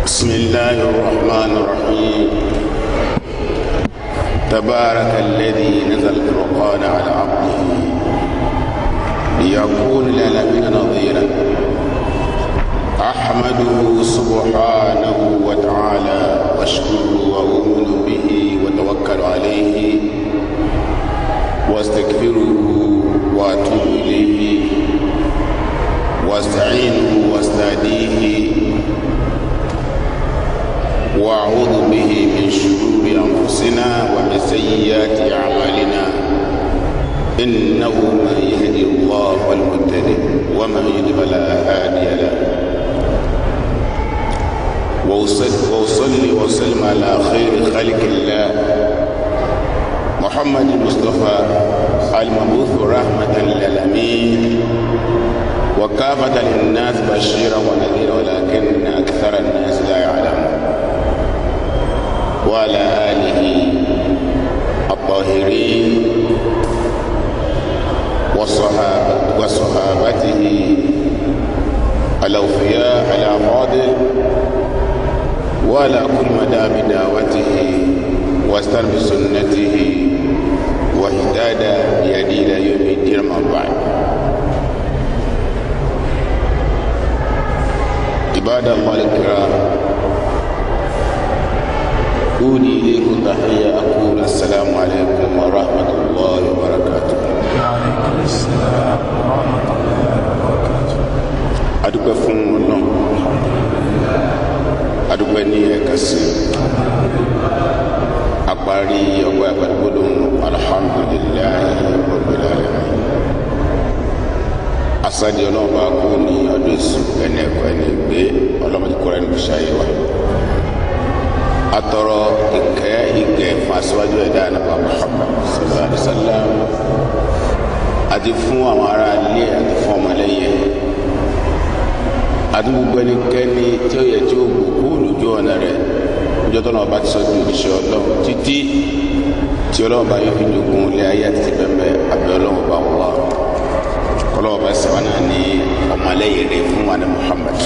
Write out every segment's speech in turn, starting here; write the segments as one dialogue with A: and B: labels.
A: بسم الله الرحمن الرحيم. تبارك الذي نزل الفرقان على عبده ليكون للعالمين نظيرا. أحمده سبحانه وتعالى واشكره وأؤمن به وتوكل عليه واستغفره وأتوب إليه واستعينه واستهديه وأعوذ به من شرور أنفسنا ومن سيئات أعمالنا. إنه من يهدي الله فالمهتدي ومن يضلل فلا هادي له. وأصلي وأسلم على خير خلق الله محمد المصطفى المبعوث رحمة للعالمين وكافة للناس بشيرا ونذيرا ولكن أكثر الناس لا يعلمون، وعلى آله الطاهرين وصحابته الأوفياء الأفاضل وعلى كل مدى بدعوته واستنى بسنته واهتدى بهديه إلى يوم الدين. أما بعد، عباد الله الكرام، أودي إليكم تحية، أقول السلام عليكم ورحمة الله وبركاته.
B: وعليكم السلام ورحمة الله وبركاته.
A: Adúpẹ́ fún Ọlọ́run, adúpẹ́ ní ẹ̀ka sí àparí ọgbà ìpàdébọdún alhamdulillahi rabbil alamin. Asadi Ọlọ́run bá kú ní ọdún èṣù ẹni ẹ̀kọ́ ẹni gbé ọlọmọdé kọrọ ẹni bíṣà yìí wá. Atọrọ ìkẹ́ ìgẹ̀ fún aṣíwájú ẹ̀dá ànábì Muhammad sallallahu alaihi wasallam àti fún àwọn ará ilé àti fún ọmọlẹ́yìn àti gbogbo ẹnikẹ́ni tí ó yẹ tí ó gbò kó lójú ọ̀nà rẹ̀ ọjọ́ tó náà bá ti sọ di òṣìṣẹ́ Ọlọ́run títí tí Ọlọ́run bá yóò fi jogun ilé ayé àti ti bẹ́ẹ̀ abẹ́ Ọlọ́run bá wà kọ́lọ́wọ́ bá sẹ́wọ́n náà ní ọmọlẹ́yìn rẹ̀ fún wa ní Muhammad.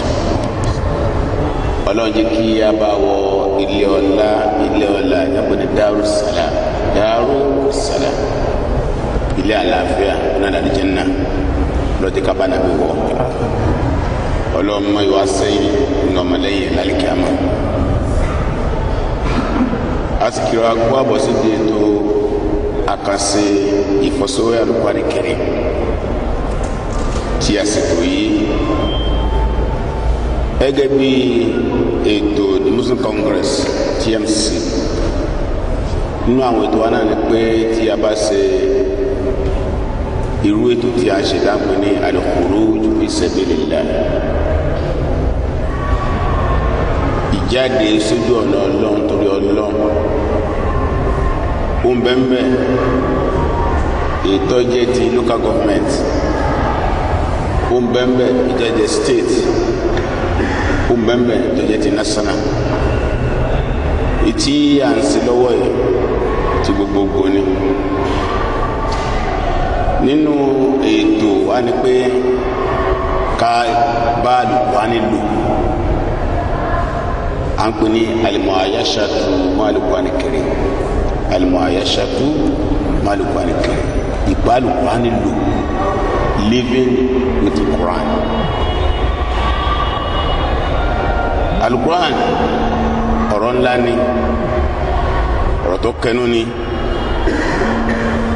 A: Ọlọ́run jẹ́ kí a bá wọ ilé ọlá, ilé ọlá yàgò ní Daru Salam, Daru Salam, ilé àlàáfíà náà dàdí Jánnà lọ́jọ́ ká bá nàbí wọ̀. Ọlọ́run mọ ìwà sẹ́yìn ní ọmọlẹ́yìn lálìkíámà. Asikiri agbó àbọ̀sídìí ètò àkànṣe ìfọ̀sọ́wé Al-Qur'ani Karim tí àsìkò yìí gẹ́gẹ́ bí ètò the Muslim Congress TMC. Nínú àwọn ètò wa náà ni pé tí a bá ṣe irú ètò tí a ṣe dáńpé ní al-khuruj fi sabilillah, ìjáde sójú ọ̀nà Ọlọ́run torí Ọlọ́run, ó ń bẹ́ẹ̀ ètò jẹ́ ti local government, ó ń bẹ́ẹ̀ ìjẹ́jẹ́ state, ó ń bẹ́ẹ̀ ìjẹ́jẹ́ ti national. Ìtí à ń ṣe lọ́wọ́ yìí ti gbogbogbò ni. Nínú ètò wa ni pé ká bá Al-Qur'ani lò, à ń pè ní al-mu'ayashatu ma'al-Qur'ani karim, al-mu'ayashatu ma'al-Qur'ani karim, ìbá Al-Qur'ani lò, living with the Quran. Al-Quran ọ̀rọ̀ ńlá ni, ọ̀rọ̀ tó kẹnu ni,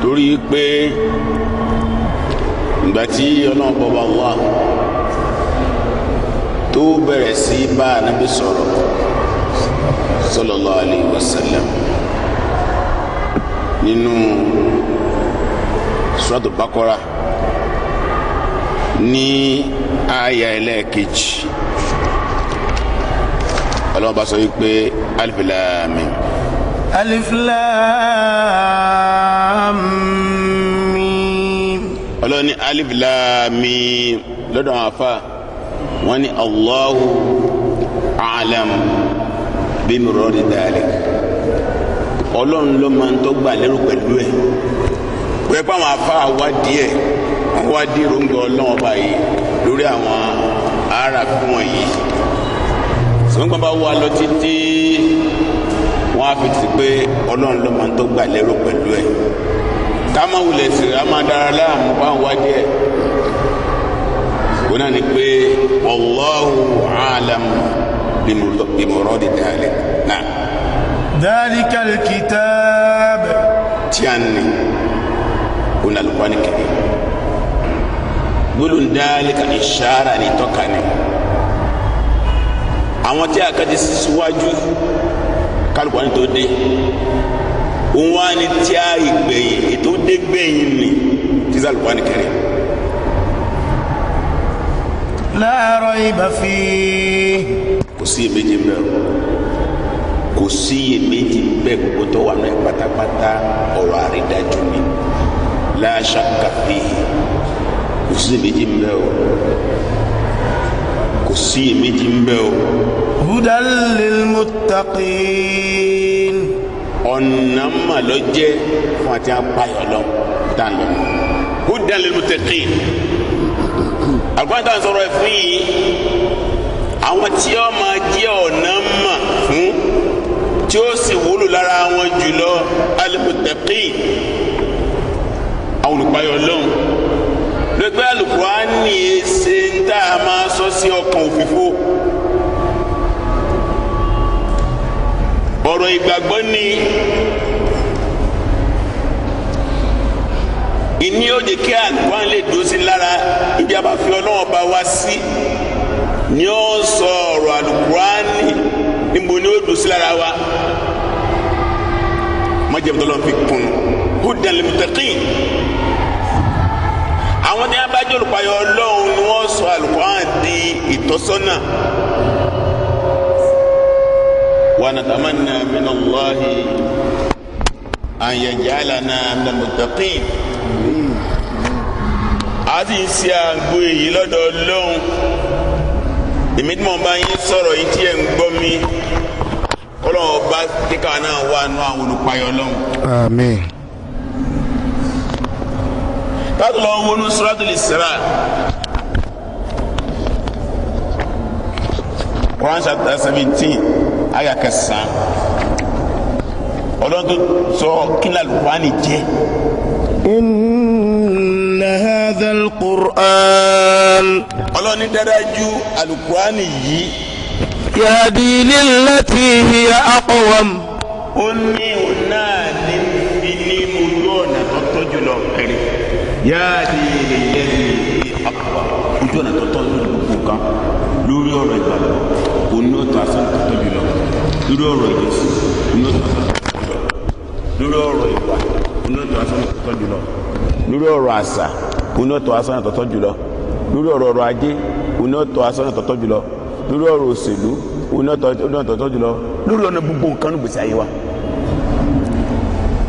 A: torí pé ìgbà tí Ọlọ́run bọba Allah tó bẹ̀rẹ̀ sí bá Ànábì sọ̀rọ̀ sallallahu alayhi wa sallam nínú Suratul Baqara ní àyà ẹlẹ́ẹ̀kejì, Ọlọ́run bá sọ wípé alif lam mim.
B: Alif lam mim.
A: Ọlọ́run ní alif lam mim lọ́dọ̀ àwọn afa wọ́n ní Allahu a'lam bí muradi dhalik. Ọlọ́run ló máa ń tó gbà lérò pẹ̀lú ẹ̀. Pé pé àwọn afa wá díẹ̀, wọ́n wá dí ròǹgbò Ọlọ́run ọba yìí lórí àwọn ara fún wọn yìí. Sọ́nkàn bá wà lọ títí wọ́n á fi ti pé Ọlọ́run ló máa ń tó gbà lérò pẹ̀lú ẹ̀. Ká má wulẹ̀ sí i, a máa dára láàmú bá ń wájú ẹ̀. Wọ́n náà ní pé wallahu a'lam bimuradi dhalik. Náà.
B: Dhalika al-kitab.
A: Tí a ní òun Al-Qur'ani karim. Gbólóhùn dhalika ìṣára ní tọ́ka ni. Àwọn tí a kàdé síwájú kálukú ní tó dé. Òun wá ní tí a ìgbẹ̀yìn ètò dé gbẹ̀yìn ni tí sá Al-Qur'ani karim.
B: La rayba fihi.
A: Kò sí iyèméjì mbẹ o. Kò sí iyèméjì mbẹ, gbogbo tó wà ní pátápátá ọ̀rọ̀ àrídájú ni. La shakka fihi. Kò sí iyèméjì mbẹ o. Kò sí iyèméjì mbẹ o.
B: Hudan lil muttaqin.
A: Ọ̀nà mà ló jẹ́ fún àti apayọ̀ lọ tá a lọ. Hudan lil muttaqin. Àgbọn tá a sọ̀rọ̀ ẹ̀ fún yìí, àwọn tí ó máa jẹ́ ọ̀nà mà fún, tí ó sì wúlò lára wọn jùlọ, al-muttaqin, àwọn olùpayọ̀ lọ́hùn. Lọ́gbẹ́ Al-Qur'ani ṣe ń tá a máa sọ sí ọkàn òfìfo. Ọ̀rọ̀ ìgbàgbọ́ ni ìní ó jẹ́ kí Al-Qur'an lè dúró sí lára ibi a bá fi Ọlọ́run bá wá sí ni ó sọ ọ̀rọ̀ Al-Qur'ani níbo ni ó dúró sí lára wa. Májèmú tó lọ́n fi kún un hudan lil muttaqin. Àwọn tí wọ́n bá jẹ́ olùpayọ̀ Ọlọ́run ni wọ́n sọ Al-Qur'an di ìtọ́sọ́nà. Wa natamanna minallahi an yaj'alana minal muttaqin. A sì ń ṣe àgbo èyí lọ́dọ̀ Ọlọ́run. Èmi tí mo bá yín sọ̀rọ̀ yín tí ẹ̀ ń gbọ́ mi, Ọlọ́run ọba kíkà náà wà nù àwọn olùpayọ̀ Ọlọ́run.
B: Àmín.
A: Káàtó lọ wọnú Suratul Isra. Quran chapter 17, aya kẹsàn-án. Ọlọ́run tó sọ kí ni Al-Qur'ani jẹ́.
B: Inna hadha al-Qur'an.
A: Ọlọ́run ní dájú Al-Qur'ani yìí.
B: Yahdi lillati hiya aqwam.
A: Ó ní òun náà ní fi ní ojú ọ̀nà tó tọ́ jùlọ kiri. Yahdi lillati hiya aqwam. Ojú ọ̀nà tó tọ́ lórí gbogbo nǹkan, lórí ọ̀rọ̀ ìgbàgbọ́, òun ní ó tọ́ asán tó tọ́ jùlọ, lórí ọ̀rọ̀ ìjọsìn, òun ní ó tọ́ asán tó tọ́ jùlọ, lórí ọ̀rọ̀ ìwà, òun ní ó tọ́ asán tó tọ́ jùlọ, lórí ọ̀rọ̀ àṣà, òun ní ó tọ́ asán tó tọ́ jùlọ, lórí ọ̀rọ̀ ọrọ̀ ajé, òun ní ó tọ́ asán tó tọ́ jùlọ, lórí ọ̀rọ̀ òṣèlú, òun ní ó tọ́ tọ́ jùlọ, lórí ọ̀nà gbogbo nǹkan ní gbèsè ayé wa.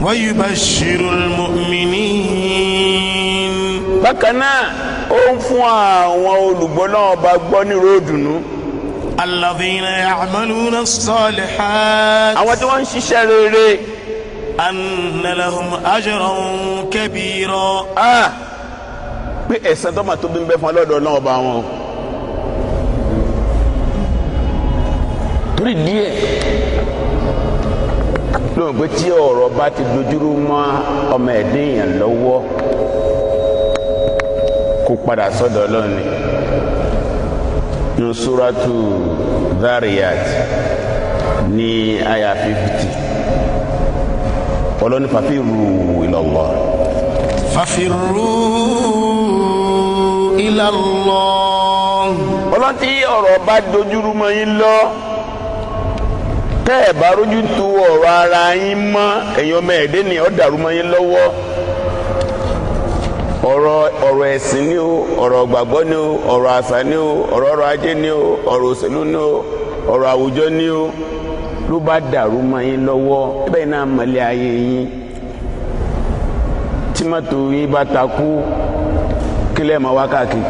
B: Wa yubashshirul mu'minin.
A: Bákan náà, ó ń fún àwọn olùgbọ́ náà bá gbọ́ ní ròdùnú.
B: Alladhina ya'maluna as-salihat.
A: Àwọn tí wọ́n ń ṣiṣẹ́ rere.
B: Anna lahum ajran kabira.
A: Pé ẹ̀san tó máa tóbi ń bẹ fún ọlọ́dọ̀ náà ọba wọn. Torí díẹ̀ lóun pé tí ọ̀rọ̀ bá ti dojúrú mọ́ ọmọ ẹ̀dín èèyàn lọ́wọ́, kó padà sọ́dọ̀ Ọlọ́run ni. Ní Suratu Dhariyat ní àyà 50, Ọlọ́run ní fàfírù ilallah.
B: Fàfírù ilallah.
A: Ọlọ́run tí ọ̀rọ̀ bá dojúrú mọ́ yín lọ, tẹ́ ẹ̀ bá rójú tu ọ̀rọ̀ ara yín mọ́, ẹ̀yin ọmọ ẹ̀dẹ́ ni ó dàrú mọ́ yín lọ́wọ́. Ọ̀rọ̀ ẹ̀sìn ni o, ọ̀rọ̀ gbàgbọ́ ni o, ọ̀rọ̀ àṣà ni o, ọ̀rọ̀ ọrọ̀ ajé ni o, ọ̀rọ̀ òṣèlú ni o, ọ̀rọ̀ àwùjọ ni o, ló bá dàrú mọ́ yín lọ́wọ́. Ẹbẹ̀ náà mọ̀lẹ́ ayé yín. Tí mọ́tò yín bá takú, kílẹ̀ máa wá káàkiri.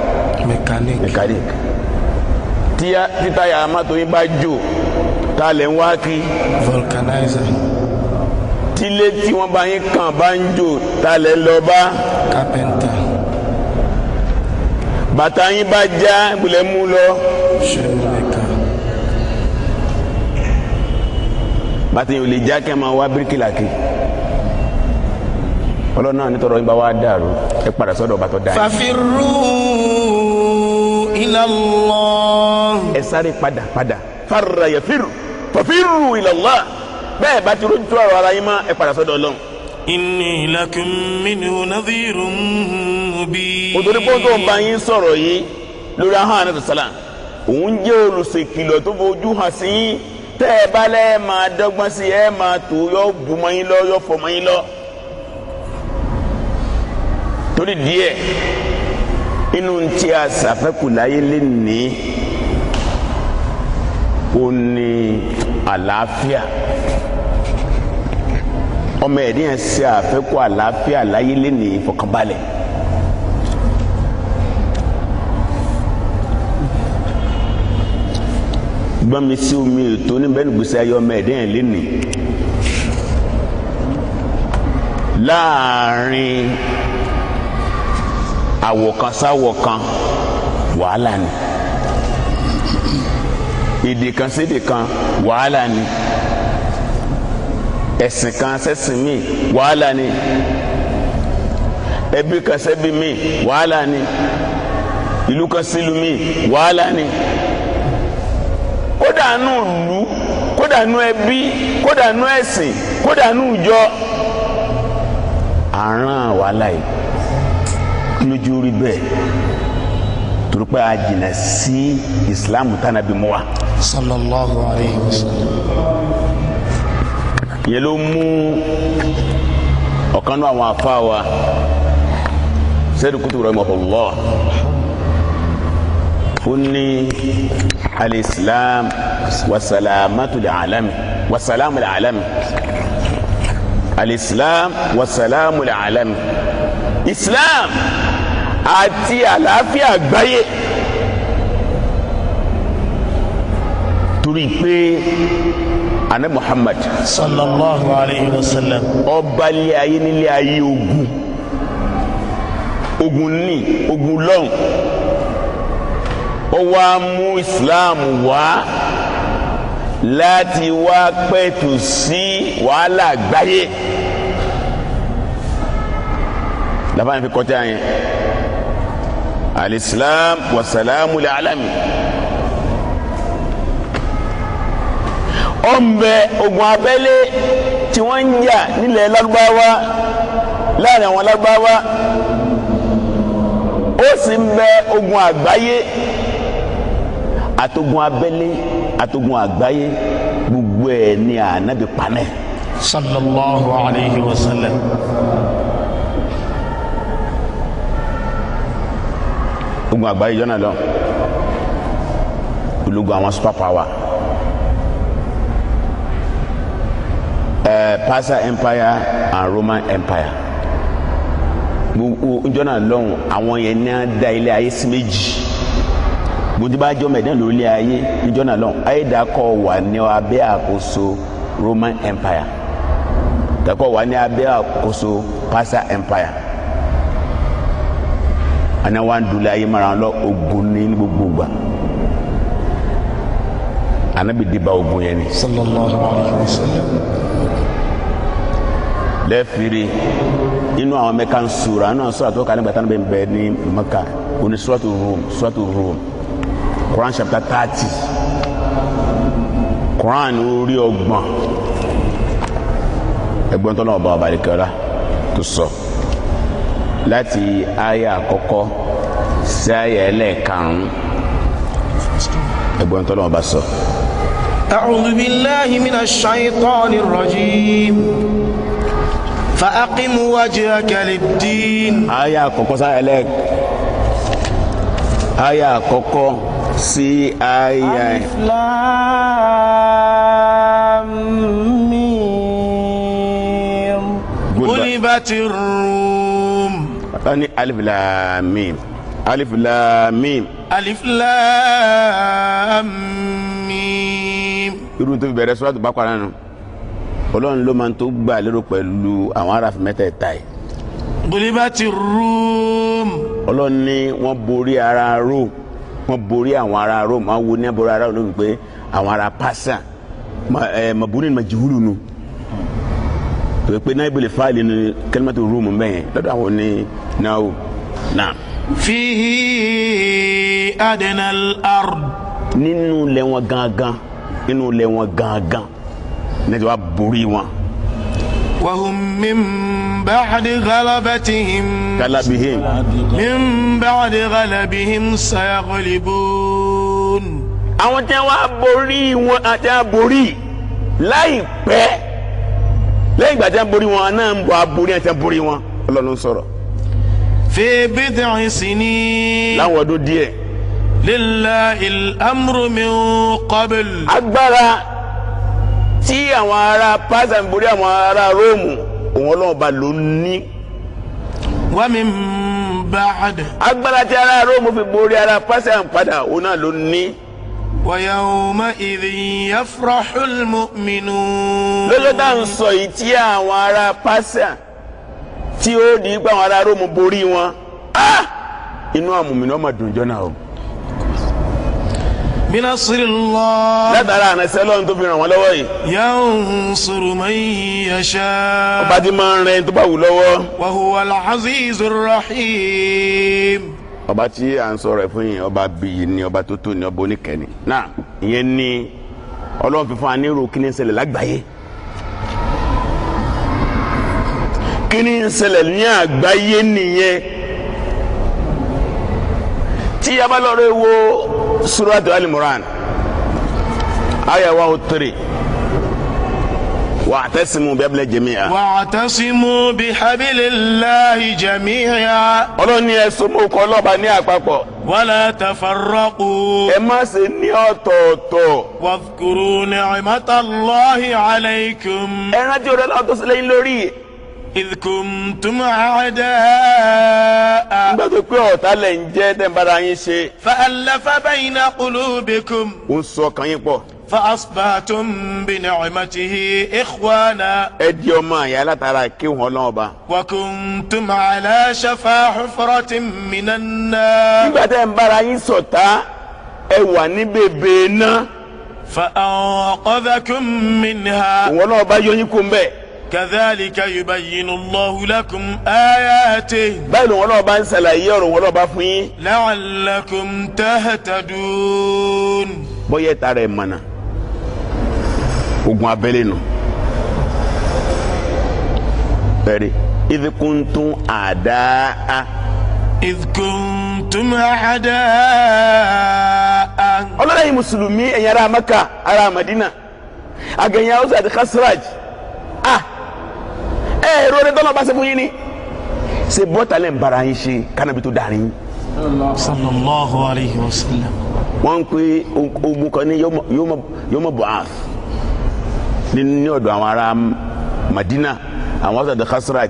B: Mechanic.
A: Tí táyà mọ́tò yín bá jò, tá a lẹ̀ ń wá kí.
B: Vulcanizer.
A: Tílé tí wọ́n bá yín kàn bá ń jò, tá a lẹ̀ ń lọ bá.
B: Carpenter.
A: Bàtà yín bá já, ìbùlẹ̀ mú lọ.
B: Shoemaker.
A: Bàtà yìí ò lè já kí ẹ máa wá bíríkìlà kí. Ọlọ́run náà nítorí ọyìn bá wá dàrú ẹ padà sọ́dọ̀ ọba tó dá yín.
B: Fafirru ila Allah.
A: Ẹ sáré padà padà farra yafiru fafiru ila Allah. Bẹ́ẹ̀ bá ti rójú tó ọ̀rọ̀ ara yín mọ́ ẹ padà sọ́dọ̀ Ọlọ́run.
B: Inni lakum minhu nadhirun mubin.
A: Òtòrí pọ́ńtò ń bá yín sọ̀rọ̀ yìí lórí ahọ́n àná sàlá òun jẹ́ olùṣèkìlọ̀ tó fojú hàn sí yín. Tẹ́ ẹ bá lẹ́ máa dọ́gbọ́n sí ẹ máa tó yọ bù mọ́ yín lọ yọ fọ mọ́ yín lọ. Torí díẹ̀ inú tí a ṣàfẹ́kù láyé lé ní ó ní àlàáfíà. Ọmọ ẹ̀dín yẹn ṣe àfẹ́kù àlàáfíà láyé lé ní ìfọ̀kànbalẹ̀. Gbọ́n mi sí omi ètò oníbẹ̀ẹ́nì gbèsè ayé ọmọ ẹ̀dín yẹn lé ní láàrin àwọ̀kan sáwọ̀kan wàhálà ni, èdè kan sédè kan wàhálà ni, ẹ̀sìn kan sẹ́sìn míì wàhálà ni, ẹbí kan sẹ́bí míì wàhálà ni, ìlú kan sílùú míì wàhálà ni, kódà nù ìlú, kódà nù ẹbí, kódà nù ẹ̀sìn, kódà nù ìjọ. Àrùn wàhálà yìí lójú rí bẹ́ẹ̀ torí pé a jìnnà sí Islam tánàbí mú wa.
B: Sallallahu alayhi wa sallam.
A: Yẹn ló mú ọ̀kan náà àwọn afa wa Sayyid Qutb rahimahullah ó ní al-Islam wa salamatu al-alami wa salamu al-alami al-Islam wa salamu al-alami. Islam àti àlàáfíà àgbáyé. Torí pé àná Muhammad
B: sallallahu alayhi wa sallam
A: ọba ilé ayé nílé ayé ogun ogun ní ogun lọ́hùn ó wá mú Islam wá láti wá pẹ̀tù sí wàhálà àgbáyé. Laban fi kọjá yẹn alislam wasalamu alami. Ọ̀nbẹ ogun abẹ́lé tí wọ́n ń jà nílẹ̀ Lárúbáwá láàrin àwọn Lárúbáwá, ó sì ń bẹ ogun àgbáyé àtogun abẹ́lé àtogun àgbáyé gbogbo ẹ̀ ní Ànábì panẹ́.
B: Sallallahu alayhi wa sallam.
A: Ogun àgbáyé jọ́nà lọ ológun àwọn super power Persia Empire and Roman Empire gbogbo jọ́nà lọ́hùn àwọn yẹn ní á da ilé ayé sí méjì. Gbogbo bá jọ́ mẹ́ẹ̀dán lórí ilé ayé jọ́nà lọ́hùn ayédàkọ̀ wà ní abẹ́ àkóso Roman Empire dàkọ̀ wà ní abẹ́ àkóso Persia Empire. Ana wa dula ayé mara lọ ogun ní gbogbo gbà Ànábì dìbà ogun yẹn ni.
B: Sallallahu alayhi wa sallam.
A: Lẹ́fìrí inú àwọn Mẹ́kà ń sura inú àwọn sura tó kà nígbà tí Ànábì bẹ ní Mẹ́kà oní suratu Rum, suratu Rum, Quran chapter 30, Quran orí 30 ẹgbọ́n tó náà bá ọba àdìkẹ́lá tó sọ láti àyà àkọ́kọ́ sí àyà ẹlẹ́ẹ̀karùn-ún ẹgbọ́n tó náà bá sọ.
B: A'udhu billahi minash shaytanir rajim. Fa'aqim wajhaka lid-din.
A: Àyà àkọ́kọ́ sí àyà ẹlẹ́ẹ̀karùn-ún. Àyà àkọ́kọ́ sí àyà.
B: Alif Lam Mim. Ghulibatir Rum.
A: Ani alif lam mim, alif lam mim,
B: alif lam mim.
A: Irú tó fi bẹ̀rẹ̀ Suratu Baqara nù. Ọlọ́run ló máa ń tó gbà lérò pẹ̀lú àwọn aráàfin mẹ́tẹ̀ẹ̀ta yìí.
B: Gulibati Rum.
A: Ọlọ́run ní wọ́n borí ara Rome, wọ́n borí àwọn ará Rome, wọ́n wo ní borí ara Rome pé àwọn ará Persia mabuni majhulu nu tó pé náà ibùlẹ̀ fáìlì ní kalimatu Rúùmù bẹ́ẹ̀ lọ́dọ̀ àwọn ní náà náà.
B: fihi adna al-ard.
A: Nínú ilẹ̀ wọn gangan, nínú ilẹ̀ wọn gangan ní ti wá borí wọn.
B: wa hum min ba'di ghalabatihim.
A: galabihim.
B: min ba'di ghalabihim sayaghlibun.
A: Àwọn tí wọ́n borí wọn àti wọ́n borí láìpẹ́ lẹ́yìn ìgbà tí wọ́n borí wọn náà ń bọ̀ aborí àti wọ́n borí wọn. Ọlọ́run sọ̀rọ̀.
B: fi bid'i sinin.
A: Láwọn ọdún díẹ̀.
B: Lillahi al-amru min qabl.
A: Agbára tí àwọn ará Pásà ń borí àwọn ará Róòmù òun Ọlọ́run bá ló ní.
B: Wa min ba'd.
A: Agbára tí ará Róòmù fi borí ará Pásà ń padà òun náà ló ní.
B: Wa yawma'idhin yafrahu al-mu'minun.
A: Lọ́jọ́ tá à ń sọ yìí tí àwọn ará Pásà tí ó di pé àwọn ará Róòmù borí wọn, inú àwọn mùmínì ọmọ dùn jọ náà o.
B: Binasrillah.
A: Látara ànàsẹ́ lọ́run tó fi ràn wọ́n lọ́wọ́ yìí.
B: Yansuru man yasha.
A: Ọba tí máa ń rẹ tó bá wù lọ́wọ́.
B: Wa huwa al-azizur rahim.
A: Ọba tí à ń sọ̀rọ̀ ẹ̀ fún yìí, ọba bíyì ni, ọba tó tó ni, ọba oníkẹ́ni. Náà ìyẹn ni Ọlọ́run fi fún wa ní irú kí ni ń ṣẹlẹ̀ lágbàáyé. Kí ni ń ṣẹlẹ̀ ní àgbáyé nìyẹn. Tí a bá lọ rẹ wo Suratu Al-Imran aya 103 wa'tasimu bihablillahi jami'a.
B: Wa'tasimu bihablillahi jami'a.
A: Ọlọ́run ní ẹ so mọ́ okùn ọlọ́ba ní àpapọ̀.
B: Wala tafarraqu.
A: Ẹ má ṣe ní ọ̀tọ̀ọ̀tọ̀.
B: Wadhkuru ni'matallahi alaykum.
A: Ẹ rántí ọ̀rẹ́ láwọn tó ṣe lẹ́yìn lórí.
B: Idh kuntum a'daa.
A: Nígbà tó pé ọ̀tá lẹ̀ ń jẹ́ tẹ́ ń bára yín ṣe.
B: Fa'alafa bayna qulubikum.
A: Ó ń sọ ọkàn yín pọ̀.
B: Fa asbahtum bi ni'matihi ikhwana.
A: Ẹ di ọmọ àyà látara kí wọn lọ́wọ́ bá.
B: Wa kuntum ala shafa hufratin minan nar.
A: Nígbà tẹ́ ń bára yín ṣọ̀tá, ẹ wà ní bèbè náà.
B: Fa anqadhakum minha.
A: Òun náà bá yọ yín kó ń bẹ́ẹ̀.
B: Kadhalika yubayyinu Allahu lakum ayatihi.
A: Báyìí lòun náà bá ń ṣàlàyé ọ̀rọ̀ wọn náà bá fún yín.
B: La'allakum tahtadun.
A: Bóyá ẹ̀ta rẹ̀ mọ̀nà ogun abẹ́lé nù. Bẹ́ẹ̀ni idh kuntum a'daa.
B: Idh kuntum a'daa.
A: Ọlọ́dà yìí mùsùlùmí ẹ̀yin ará Maka ará Madina àgẹ̀yìn Hausa àti Khazraj. Ẹ ẹ̀rọ rẹ tọ́lọ́ bá ṣe fún yín ni ṣe bọ́tà lẹ́ ń bara yín ṣe kánábi tó dáa yín.
B: Sallallahu alayhi wa sallam.
A: Wọ́n ń pe ogun kan ní yawma bu'ath ní ọ̀dọ̀ àwọn ará Madina àwọn ọ̀sán Khazraj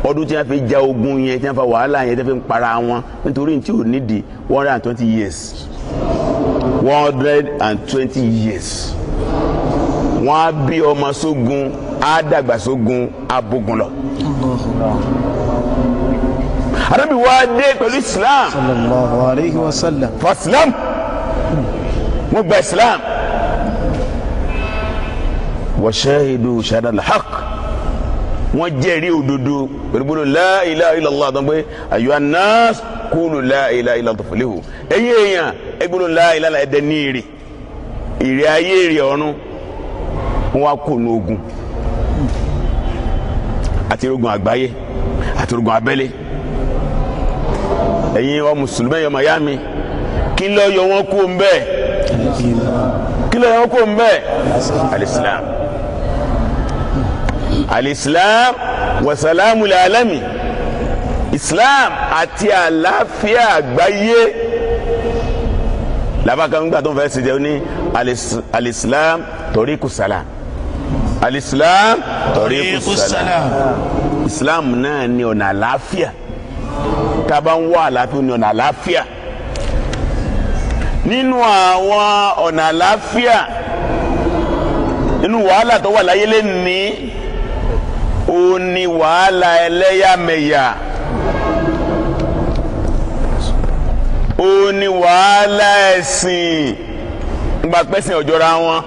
A: ọdún tí wọ́n fi ja ogun yẹn tí wọ́n fa wàhálà yẹn tí wọ́n fi ń para wọn nítorí tí ò nídìí 120 years 120 years wọ́n á bí ọmọ sógun á dàgbà sógun á bógun lọ. Ànábì wa dé pẹ̀lú Islam.
C: Sallallahu alayhi wa sallam.
A: Faslam wọ́n gba Islam. Wa shahidu shahada al-haq wọ́n jẹ́rìí òdodo pẹ̀lú gbọ́dọ̀ la ilaha illallah tó ń pẹ́ ayyuhan nas qulu la ilaha illallah tuflihu. Ẹ̀yin èèyàn ẹgbẹ́rún la ilaha ẹ̀dẹ̀ ní èrè èrè ayé èrè ọ̀run. Wọ́n wá kó nu ogun àti ogun àgbáyé àti ogun abẹ́lé. Ẹ̀yin ọ mùsùlùmí ẹ̀yọ́ mayami kí ló yọ wọ́n kó ń bẹ́ẹ̀? Kí ló yọ wọ́n kó ń bẹ́ẹ̀? Alislam alislam wasalamu alami Islam àti àlàáfíà àgbáyé. Làbákan gbà tó ń fẹ́ ṣe jẹ́ ní alislam tariqu salam. Alislam tariqu salam. Islam náà ni ọ̀nà àlàáfíà. Tá a bá ń wá àlàáfíà ní ọ̀nà àlàáfíà. Nínú àwọn ọ̀nà àlàáfíà nínú wàhálà tó wà láyé lẹ́ni ó ní wàhálà ẹlẹ́yàmẹ̀yà, ó ní wàhálà ẹ̀sìn ńgbà pẹ́sìn ọ̀jọ́ra wọn.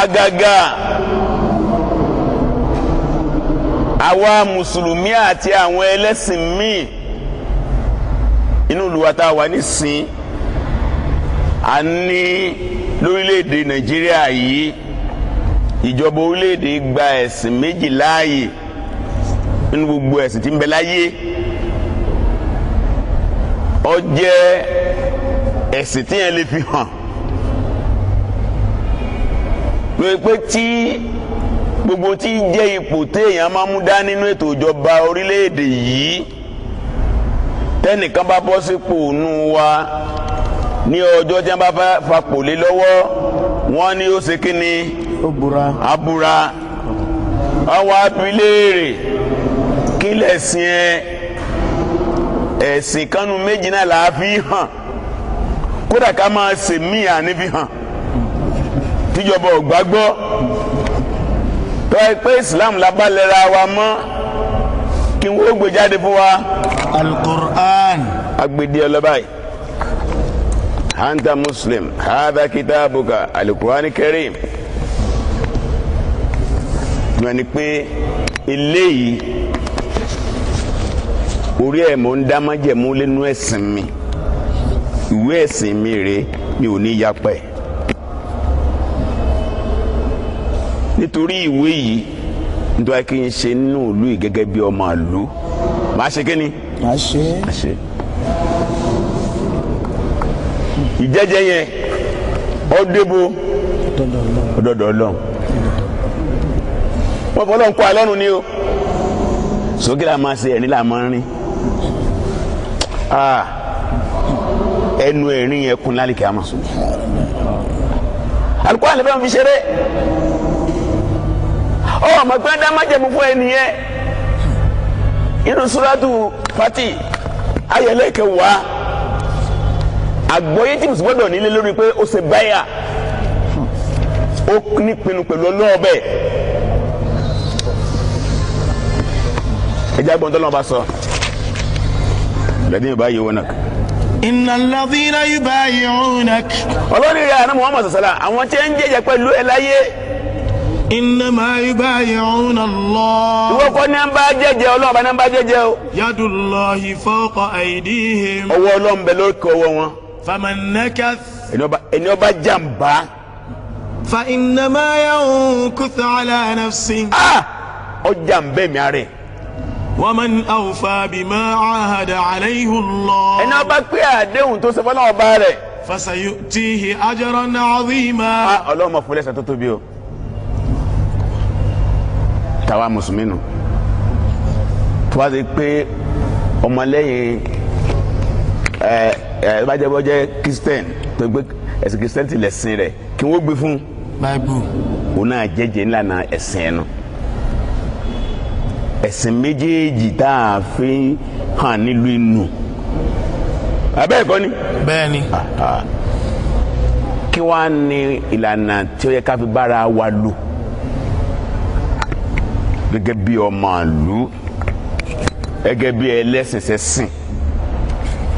A: Àgàgà àwa mùsùlùmí àti àwọn ẹlẹ́sìn míì inú ìlú wa tá a wà nísìn, a ní lórílẹ̀‐èdè Nàìjíríà yìí, ìjọba orílẹ̀‐èdè gba ẹ̀sìn méjì láàyè nínú gbogbo ẹ̀sìn tí ń bẹ láyé. Ó jẹ́ ẹ̀sìn tí yẹn lè fi hàn lóye pé tí gbogbo tí jẹ́ ipò téèyàn máa mú dá nínú ètò ìjọba orílẹ̀-èdè yìí, tẹ́nìkan bá bọ́ sípò nù wa ní ọjọ́ tí wọ́n bá fapò lé lọ́wọ́, wọ́n ní ó ṣe kí ni?
C: Ó búra.
A: Abúra. Àwọn abiléèrè kí lẹ̀sìn ẹ? Ẹ̀sìn kanu méjì náà là á fi hàn, kódà ká máa ṣe míì àní fi hàn tíjọba ò gbàgbọ́. Tọ́ ẹ pé Islam la bá lẹ́ra wa mọ́, kí wọ́n gbé jáde fún wa.
B: Al-Qur'an.
A: Agbede ọlọ́ba yìí. Anta Muslim, hadha kitabuka, Al-Qur'an Karim. Wọ́n ní pé eléyìí orí ẹ̀ mò ń dá májẹ̀mú lẹ́nu ẹ̀sìn mi, ìwé ẹ̀sìn mi rèé, mi ò ní yapẹ̀. Nítorí ìwé yìí, nítorí kí n ṣe nínú ìlú yìí gẹ́gẹ́ bí ọmọ ìlú, màá ṣe kí ni?
C: Màá ṣe.
A: Màá ṣe. Ìjẹ́jẹ́ yẹn ó débò ọdọọdọ Ọlọ́run. Wọ́n fọ́ Ọlọ́run kọ́ alọ́run ni o. Sókè la máa ṣe, ẹ̀rín la máa ń rín. Ẹnu ẹ̀rín yẹn kún lálẹ́ kìá ma. Alukó àlẹ́ fẹ́ fi ṣeré. Ọ mọ̀ pé dá májẹ̀mú fún ẹni yẹn. Inú Suratu Fati ayẹlẹ́kẹ̀ wá. Àgbọ́yé tí mùsùlùmí gbọ́dọ̀ nílé lórí pé ó ṣe báyà, ó nípinnu pẹ̀lú ọlọ́ọ̀bẹ. Ẹjẹ́ agbọ̀n tó lọ́wọ́ bá sọ. Lẹ́dí yorùbá yìí wọ́n náà.
B: Innal ladhina yubayi'unak.
A: Ọlọ́run rẹ̀ àná Muhammad sọ̀sọ̀lá, àwọn tí ń jẹ́jẹ́ pẹ̀lú ẹ láyé.
B: Innama yubayi'una Allah.
A: Ìwọ kọ́ ní à ń bá jẹ́jẹ́, Ọlọ́run bá ní à ń bá jẹ́jẹ́ o.
B: Yadullahi fawqa aydihim.
A: Ọwọ́ Ọlọ́run bẹ lókè ọwọ́ wọn.
B: Faman nakath.
A: Ẹni ọba jàǹbá.
B: Fa innama yankuthu ala nafsihi.
A: Ó jàǹbá ẹ̀mí ara ẹ̀.
B: Waman awfa bima ahada alayhi Allah.
A: Ẹni ọba pé àdéhùn tó ṣe fọlọ́wọ́ bá rẹ̀.
B: Fasayu'tihi ajran 'azima.
A: Ọlọ́run máa fún lẹ́san tó tóbi o. Tàwa mùsùlùmí nù. Tó wá sí pé ọmọlẹ́yìn ẹ bá jẹ́ bọ́jẹ́ Christian tó gbé ẹ̀sìn Christian ti lẹ̀sìn rẹ̀ kí wọ́n gbé fún.
B: Bible.
A: Òun náà jẹ́jẹ́ ńlànà ẹ̀sìn ẹnu. Ẹ̀sìn méjèèjì tá a fi hàn nílùú inú. Abẹ́ ẹ̀kọ́ ni.
B: Bẹ́ẹ̀ni.
A: Kí wàá ní ìlànà tí ó yẹ ká fi bára wa lò gẹ́gẹ́ bí ọmọ ìlú, gẹ́gẹ́ bí ẹlẹ́sìn sẹ́sìn,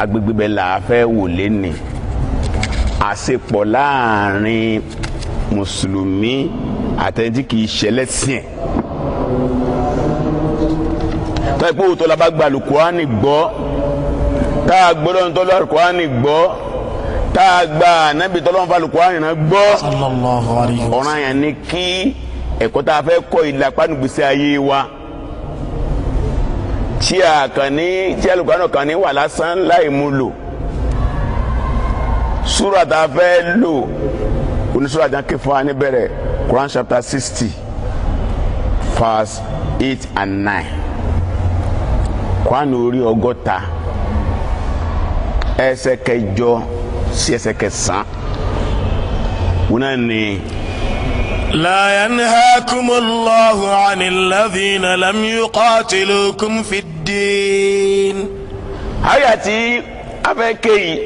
A: agbègbè bẹ́ẹ̀ là á fẹ́ wò lẹ́nìí. Àṣepọ̀ láàrin mùsùlùmí àtẹni tí kìí ṣẹlẹ́sìn ẹ̀. Tọ́ ẹ pé òótọ́ la bá gba Al-Kùránì gbọ́, tá a gbọ́dọ̀ ń tọ́lọ́ Al-Kùránì gbọ́, tá a gba ànábì tọ́lọ́ ń fa Al-Kùránì náà gbọ́.
B: Sallallahu alayhi wa sallam.
A: Ọ̀ràn yẹn ni kí ẹ̀kọ́ tá a fẹ́ kọ́ ìlàpá nùgbèsè ayé wa, tí a kàn ní tí Al-Kùránì kàn ní wà lásán láì mú lò. Súrà tá a fẹ́ lò onísúrà jẹ́ kí fún wa níbẹ̀rẹ̀, Quran chapter 60 verse 8 and 9. Quran orí 60 ẹsẹ̀ 8 sí ẹsẹ̀ 9. Wọn náà ní.
B: لا ينهاكم الله عن الذين لم يقاتلوكم في الدين.
A: Àyà tí a fẹ́ ké yìí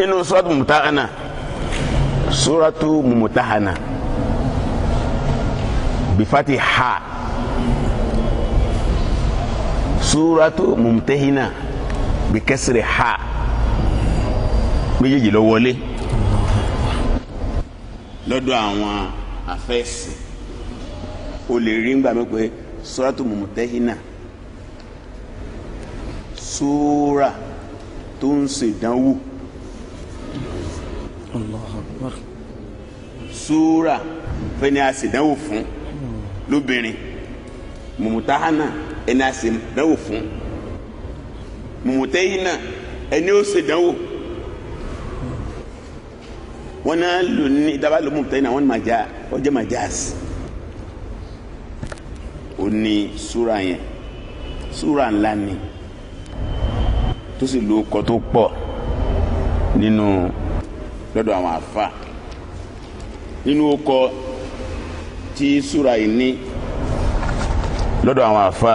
A: inú Suratu Mumtahana, Suratu Mumtahana bifati ha, Suratu Mumtahina bikasri ha, méjèèjì ló wọlé lọ́dọ̀ àwọn Afẹ́sìn o lè rí ngbà mi pé Suratu Mumtahina, súra tó ń ṣèdánwò.
C: Allahu Akbar.
A: Súra fẹ́ni a ṣèdánwò fún lóbìnrin, Mumtahana ẹni a ṣèdánwò fún, Mumtahina ẹni ó ṣèdánwò. Wọn náà lò ní dábàá lò Mumtahina, wọn máa já ọjọ́ máa já sí. Ó ní súra yẹn, súra ńlá ni tó sì lo ọkọ tó pọ̀ nínú lọ́dọ̀ àwọn àfa. Nínú ọkọ tí súra yìí ní lọ́dọ̀ àwọn àfa,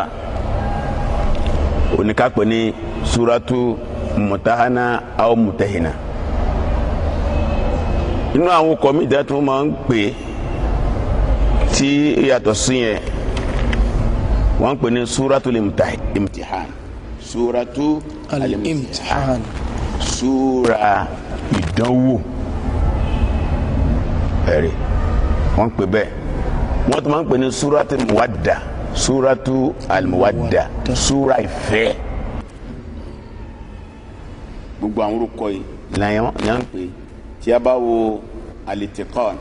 A: oníkàpẹ́ ní súratu Mumtahana aw Mumtahina. Inú àwọn ọkọ mi dá tó máa ń pè tí yàtọ̀ sí yẹn, wọ́n ń pè ní súratu al-imtihan. Súratu
C: al-imtihan,
A: súra ìdánwò. Ẹ̀rí wọ́n ń pè bẹ́ẹ̀. Wọ́n tún máa ń pè ní súratu al-muwadda, súratu al-muwadda, súra ìfẹ́. Gbogbo àwọn orúkọ yìí làyàn ń pè. Tí a bá wo al-Itqan,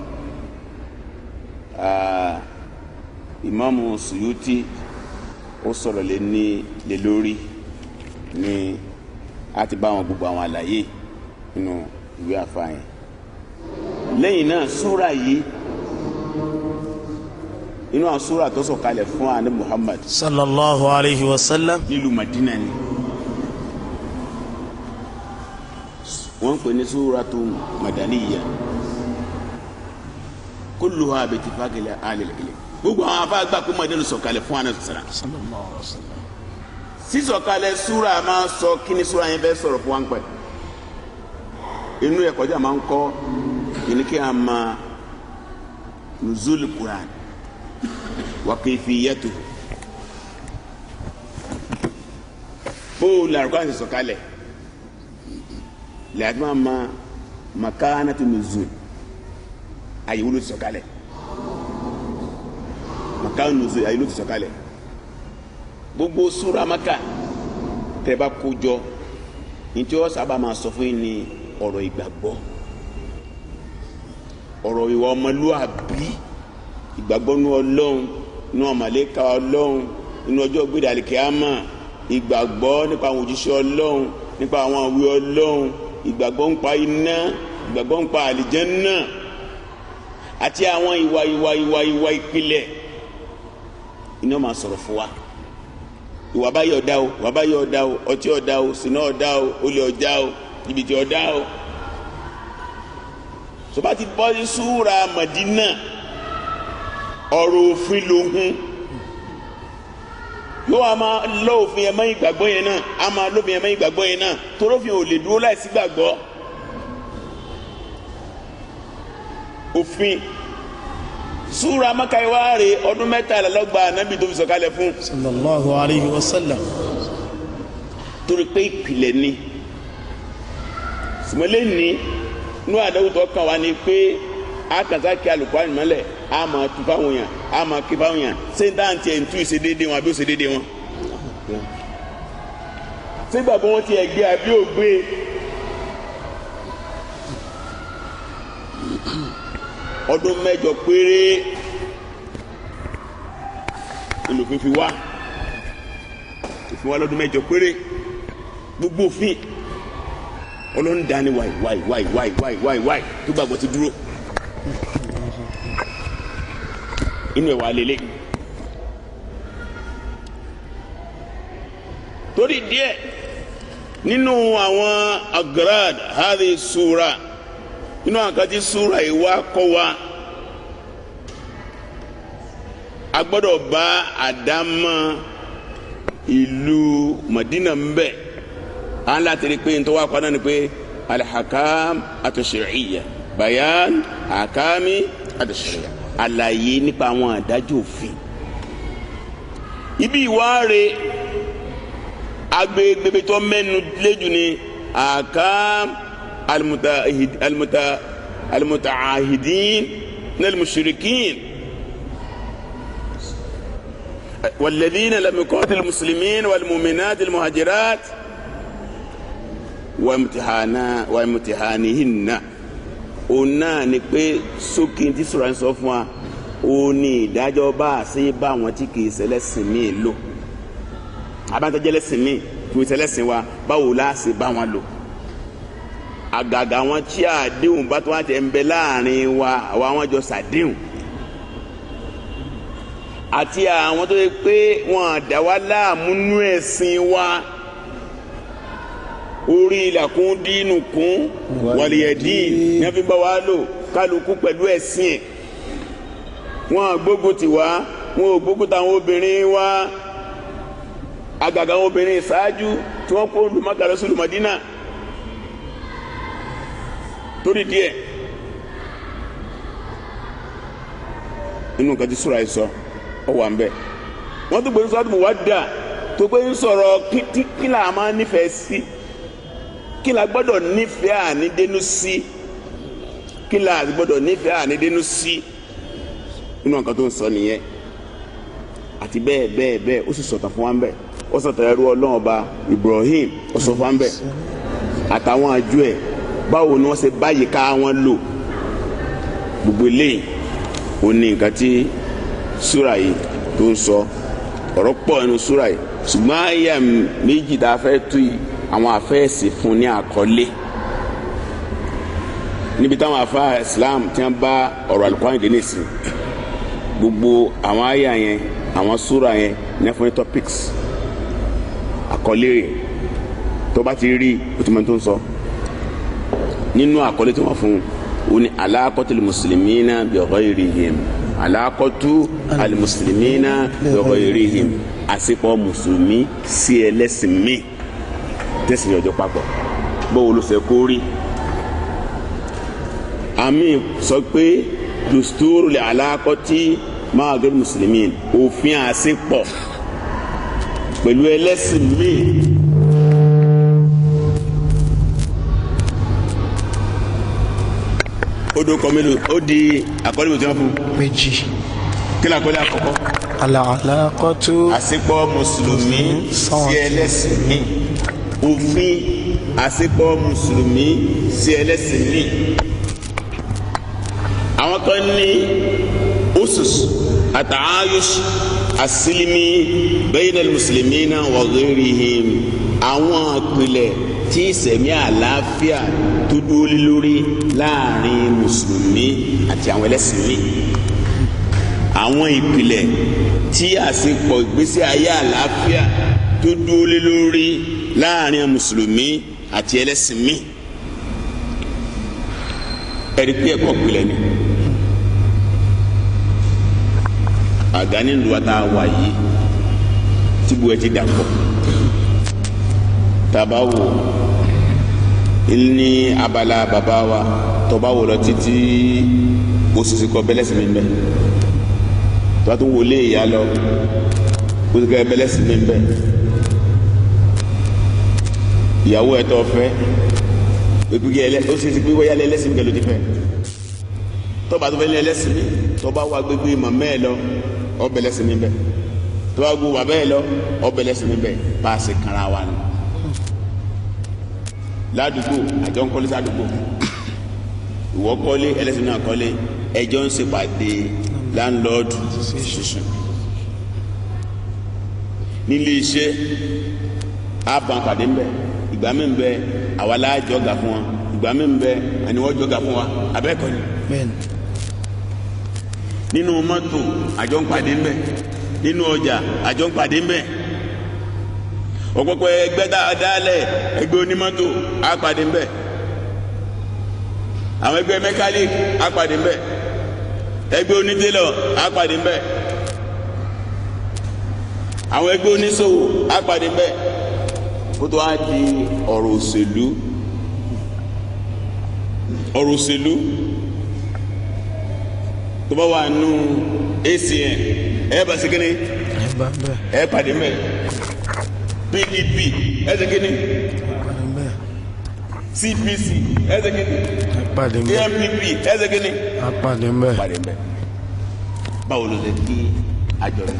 A: Ìmáàmù Suyuti ó sọ̀rọ̀ lé ní lé lórí ní a ti bá wọn gbogbo àwọn àlàyé nínú ìwé àfààyàn. Lẹ́yìn náà súra yìí, inú àwọn súra tó sọ̀kalẹ̀ fún àní Muhammad
B: sallallahu alayhi wa sallam
A: nílùú Madina ni wọ́n ń pè ní súratu Madaniya, kulluha bittifaqi ahlil ilm. Gbogbo àwọn afá gbà pé Madina sọ̀kalẹ̀ fún àní
C: sallallahu alayhi wa sallam.
A: Sísọ̀kalẹ̀ súra máa sọ kí ni súra yẹn fẹ́ sọ̀rọ̀ fún wa ń pẹ́. Inú ẹ̀kọ́ tí a máa ń kọ́ yìí kí a máa nuzul Qur'an wa kayfiyatuhu, bóòlù àrùkọ́ àti sọ̀kalẹ̀ lẹ́yìn máa ma makanatu nuzul, àyè wúlò ti sọ̀kalẹ̀, makanatu nuzul àyè wúlò ti sọ̀kalẹ̀. Gbogbo súra Maka tẹ́ bá kó jọ, ntí wọ́n sábà máa sọ fún yín ní ọ̀rọ̀ ìgbàgbọ́, ọ̀rọ̀ ìwà ọmọlúwàbí, ìgbàgbọ́ nú Ọlọ́run, nú àmàlẹ́kà Ọlọ́run, nínú ọjọ́ gbéra àlìkíyámà, ìgbàgbọ́ nípa àwọn òjíṣẹ́ Ọlọ́run, nípa àwọn àwí Ọlọ́run, ìgbàgbọ́ nípa iná, ìgbàgbọ́ nípa àlìjẹ́nnà, àti àwọn ìwà ìwà ìwà ìwà ìpìlẹ̀. Iná máa sọ̀rọ̀ fún wa. Ìwà báyìí ọ̀dá o, ìwà báyìí ọ̀dá o, ọtí ọ̀dá o, ṣìnà ọ̀dá o, olè ọ̀dá o, jìbìtì ọ̀dá o. Sọba ti bọ́ sí súra Madina, ọ̀rọ̀ òfin lòun yóò wá máa lọ òfin yẹn mọ́ ìgbàgbọ́ yẹn náà, á máa lófin yẹn mọ́ ìgbàgbọ́ yẹn náà, torófin ò lè dúró láìsí gbàgbọ́. Òfin súra Maka ìwáre ọdún 13 lọ́gbà Ànábì tó fi sọ̀kalẹ̀ fún
C: sallallahu alayhi wa sallam,
A: torí pé ìpìlẹ̀ ni. Sùmọ́lé ní inú àdáwò tó kàn wá ni pé a kàn sá kí Al-Qur'an mọ́lẹ̀, a máa tu fáwọn yàn, a máa kí fáwọn yàn. Ṣé dáǹtì ẹ̀ ń tú ìṣe déédéé wọn àbí ó ṣe déédéé wọn? Ṣé gbàgbọ́ wọn ti ẹ̀ gbé àbí ò gbé? Ọdún 8 péré olùfin fi wá, òfin wá lọ́dún 8 péré. Gbogbo òfin Ọlọ́run dání wáì wáì wáì wáì wáì wáì wáì tó gbàgbọ́ ti dúró. Inú ẹ̀ wà lélẹ̀. Torí díẹ̀ nínú àwọn agrad hadi sura, nínú àwọn kan tí sura yìí wá kọ́ wa, a gbọ́dọ̀ bá àdámọ́ ìlú Madina ń bẹ. À ń láti rí pé nítorí wàá kọ́ náà ni pé alihakam atashiriyya, bayan hakami atashiriyya, àlàyé nípa àwọn àdájọ́ òfin. Ibi ìwáre agbègbè tó mẹ́nu léjù ni hakam almutaahidin minal mushrikin walladhina lam yuqatilu muslimin wal mu'minat al muhajirat wa imtihanihinna. Òun náà ni pé sókè tí sọ̀rọ̀ ń sọ fún wa, ó ní ìdájọ́ bá a ṣe bá àwọn tí kì í ṣẹlẹ́sìn míì lò, abáńtọ́jẹ́lẹ́sìn míì kì í ṣẹlẹ́sìn wa, báwo la ṣe bá wọn lò? Àgàgà wọn tí àdéhùn bá tó wá tẹ̀ ń bẹ láàrin wa, àwa wọn jọ ṣàdéhùn, àti àwọn tó yẹ pé wọn àdá wa láàmú nú ẹ̀sìn wa, orí ìlàkún dínú kún wàlìyẹ̀dín ní wọ́n fi bá wa lò, kálukú pẹ̀lú ẹ̀sìn ẹ̀. Wọn gbógun tì wá, wọn ò gbógun táwọn obìnrin wa, àgàgà àwọn obìnrin ìṣáájú tí wọ́n kó Mákà lọ sí Mádínà. Torí díẹ̀ inú nǹkan tí sùrà yìí sọ ọ wà ń bẹ. Wọ́n tún gbé ń sọ àdùnmọ̀ wá dà tó gbé ń sọ̀rọ̀ kí là máa nífẹ̀ẹ́ sí, kí là gbọ́dọ̀ nífẹ̀ẹ́ ànídénú sí, kí là gbọ́dọ̀ nífẹ̀ẹ́ ànídénú sí. Inú nǹkan tó ń sọ nìyẹn, àti bẹ́ẹ̀ bẹ́ẹ̀ bẹ́ẹ̀. Ó sì sọ̀tàn fún wa ń bẹ̀, ó sọ̀tàn ẹrú Ọlọ́run ọba Ibrahim, ó sọ fún wa ń bẹ̀, àtàwọn àjọ ẹ̀, báwo ni wọ́n ṣe báyìí ká wọn lò. Gbogbo eléyìí ó ní nǹkan tí súrà yìí tó ń sọ. Ọ̀rọ̀ pọ̀ nínú súrà yìí, ṣùgbọ́n àyà méjì tá a fẹ́ tú yìí, àwọn afẹ́ẹ̀sì fún ní àkọlé níbi táwọn afá Islam tí wọ́n bá ọ̀rọ̀ Al-Qur'an dé nìsín. Gbogbo àwọn àyà yẹn, àwọn súrà yẹn ní fún ní topics, àkọlé rẹ̀ tó bá ti rí o ti mọ tó ń sọ. Nínú àkọlé tí wọ́n fún un ní alaqatul muslimina bi ghayrihim, alaqatu al-muslimina bi ghayrihim, àsìkò mùsùlùmí sí ẹlẹ́sìn míì tẹ̀sí ọjọ́ papọ̀, báwo ló ṣe kó rí. Àmì sọ pé dusturu li alaqati ma'a ghayri muslimin, òfin àsìpọ̀ pẹ̀lú ẹlẹ́sìn míì. Ó do kọ mélòó? Ó di àkọlé mi tí wọ́n fún.
C: Méjì.
A: Kí ni àkọlé àkọ́kọ́?
C: Al-alaqatu,
A: àsìpọ̀ mùsùlùmí sí ẹlẹ́sìn míì, òfin àsìpọ̀ mùsùlùmí sí ẹlẹ́sìn míì. Àwọn kan ní usus àtàáyùs àsìlímì bayna al-muslimina wa ghayrihim, àwọn àpilẹ̀ tí ìsẹ̀mí àlàáfíà tó dúró lé lórí láàrin mùsùlùmí àti àwọn ẹlẹ́sìn míì, àwọn ìpìlẹ̀ tí àsìpọ̀ ìgbésí ayé àlàáfíà tó dúró lé lórí láàrin mùsùlùmí àti ẹlẹ́sìn míì. Ẹ̀rí pé ẹ̀kọ́ ìpìlẹ̀ ni àga nílùú wa tá a wà yìí tí bu ẹ ti dàpọ̀. Tàbá wò ní abala bàbá wa, tọba wò lọ títí oṣooṣi kọ bẹ́lẹ́sì mi bẹ́ẹ̀, tọba tó wọlé ìyá lọ oṣooṣi kọ bẹ́lẹ́sì mi bẹ́ẹ̀, ìyàwó ẹ̀ tọ́ fẹ́ pípé ẹlẹ́ ó ṣe ti pé wáyà ẹlẹ́sìn mi kẹ́ ló ti fẹ́, tọba tó fẹ́ ní ẹlẹ́sìn mi, tọba wà gbégbé màmá ẹ lọ ọ bẹ́lẹ́sì mi bẹ́ẹ̀, tọba gbó bàbá ẹ lọ ọ bẹ́lẹ́sì mi bẹ́ẹ̀, bá a ṣe kanra wa ni. Ládùúgbò àjọ ń kọ́lé sádùúgbò, ìwọ kọ́lé ẹlẹ́sìn náà kọ́lé, ẹjọ́ ń ṣèpàdé láńlọ́ọ̀dù ṣoṣo. Nílé iṣẹ́ àbàǹpàdé ń bẹ, ìgbà mi ń bẹ àwa láàjọ gà fún wọn, ìgbà mi ń bẹ àníwọ́ jọ gà fún wa, abẹ́ẹ̀kọ́ ni. Nínú mọ́tò àjọ ń pàdé ń bẹ, nínú ọjà àjọ ń pàdé ń bẹ, ọ̀pọ̀pọ̀ ẹgbẹ́ dáadáalẹ̀ ẹgbẹ́ onímọ́tò àpàdé ń bẹ, àwọn ẹgbẹ́ mẹkáníìkì àpàdé ń bẹ, ẹgbẹ́ onítélọ̀ àpàdé ń bẹ, àwọn ẹgbẹ́ oníṣòwò àpàdé ń bẹ, kó tó wá di ọ̀rọ̀ òṣèlú. Ọ̀rọ̀ òṣèlú tó bá wà nù ACN ẹ bá ṣe kíni ẹ pàdé ń bẹ, PDP ẹ ṣe kíni, CPC ẹ ṣe kíni, ANPP ẹ ṣe kí ni.
C: A pàdé ń bẹ̀.
A: Pàdé ń bẹ̀. Báwo ló ṣe kí àjọ lò?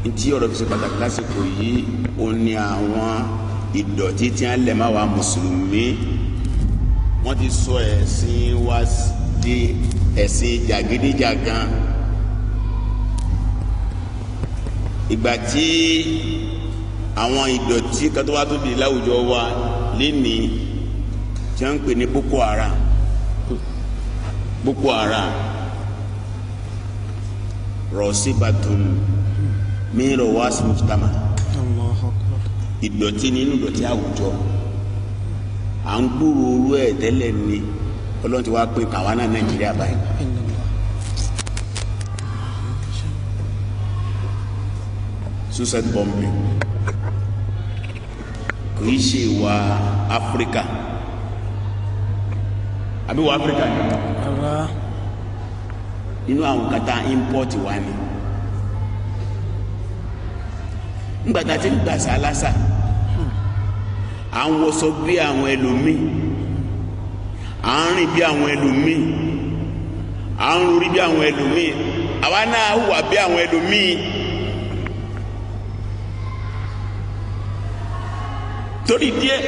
A: Ntí ọ̀rọ̀ fi ṣe pàtàkì lásìkò yìí, ó ní àwọn ìdọ̀tí tí wọ́n lẹ̀ máa wà mùsùlùmí. Wọ́n ti sọ ẹ̀sìn wa di ẹ̀sìn jàgídíjàgan. Ìgbà tí àwọn ìdọ̀tí kan tó wá tó di láwùjọ wa lénìí tí wọ́n ń pè ní Boko Haram. Boko Haram rọ̀ṣíbàtún mìíràn wá sí mujtama. Ìdọ̀tí nínú ìdọ̀tí àwùjọ à ń gbúrò orú ẹ̀ tẹ́lẹ̀ ni Ọlọ́run ti wá pé kàwá náà Nàìjíríà báyìí. Suicide bombing kò í ṣe ìwà Áfíríkà àbí wà Áfíríkà ni nínú àwọn kata import wa ni ngbàtà tí ń gbàsá lásà à ń wọṣọ bí àwọn ẹlòmíì, à ń rìn bí àwọn ẹlòmíì, à ń rúrí bí àwọn ẹlòmíì, àwa náà hùwà bí àwọn ẹlòmíì. Torí díẹ̀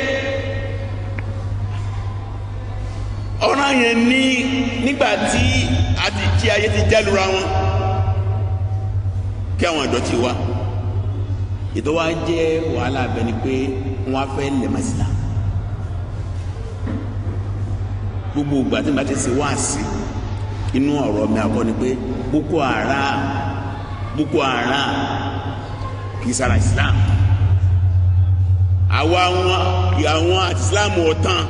A: ọ̀ràn yẹn ní nígbà tí àti tí ayé ti jálura wọn kí àwọn ìdọ̀tí wa ètò wa jẹ́ wàhálà abẹ ni pé wọ́n á fẹ́ lẹ̀mọ́sílá gbogbo ìgbà tí màá ti ṣe wáàsí inú ọ̀rọ̀ mi àkọ́ ni pé Boko Haram Boko Haram kì í sara Islam. Àwa àwọn àti Islam ọ̀tàn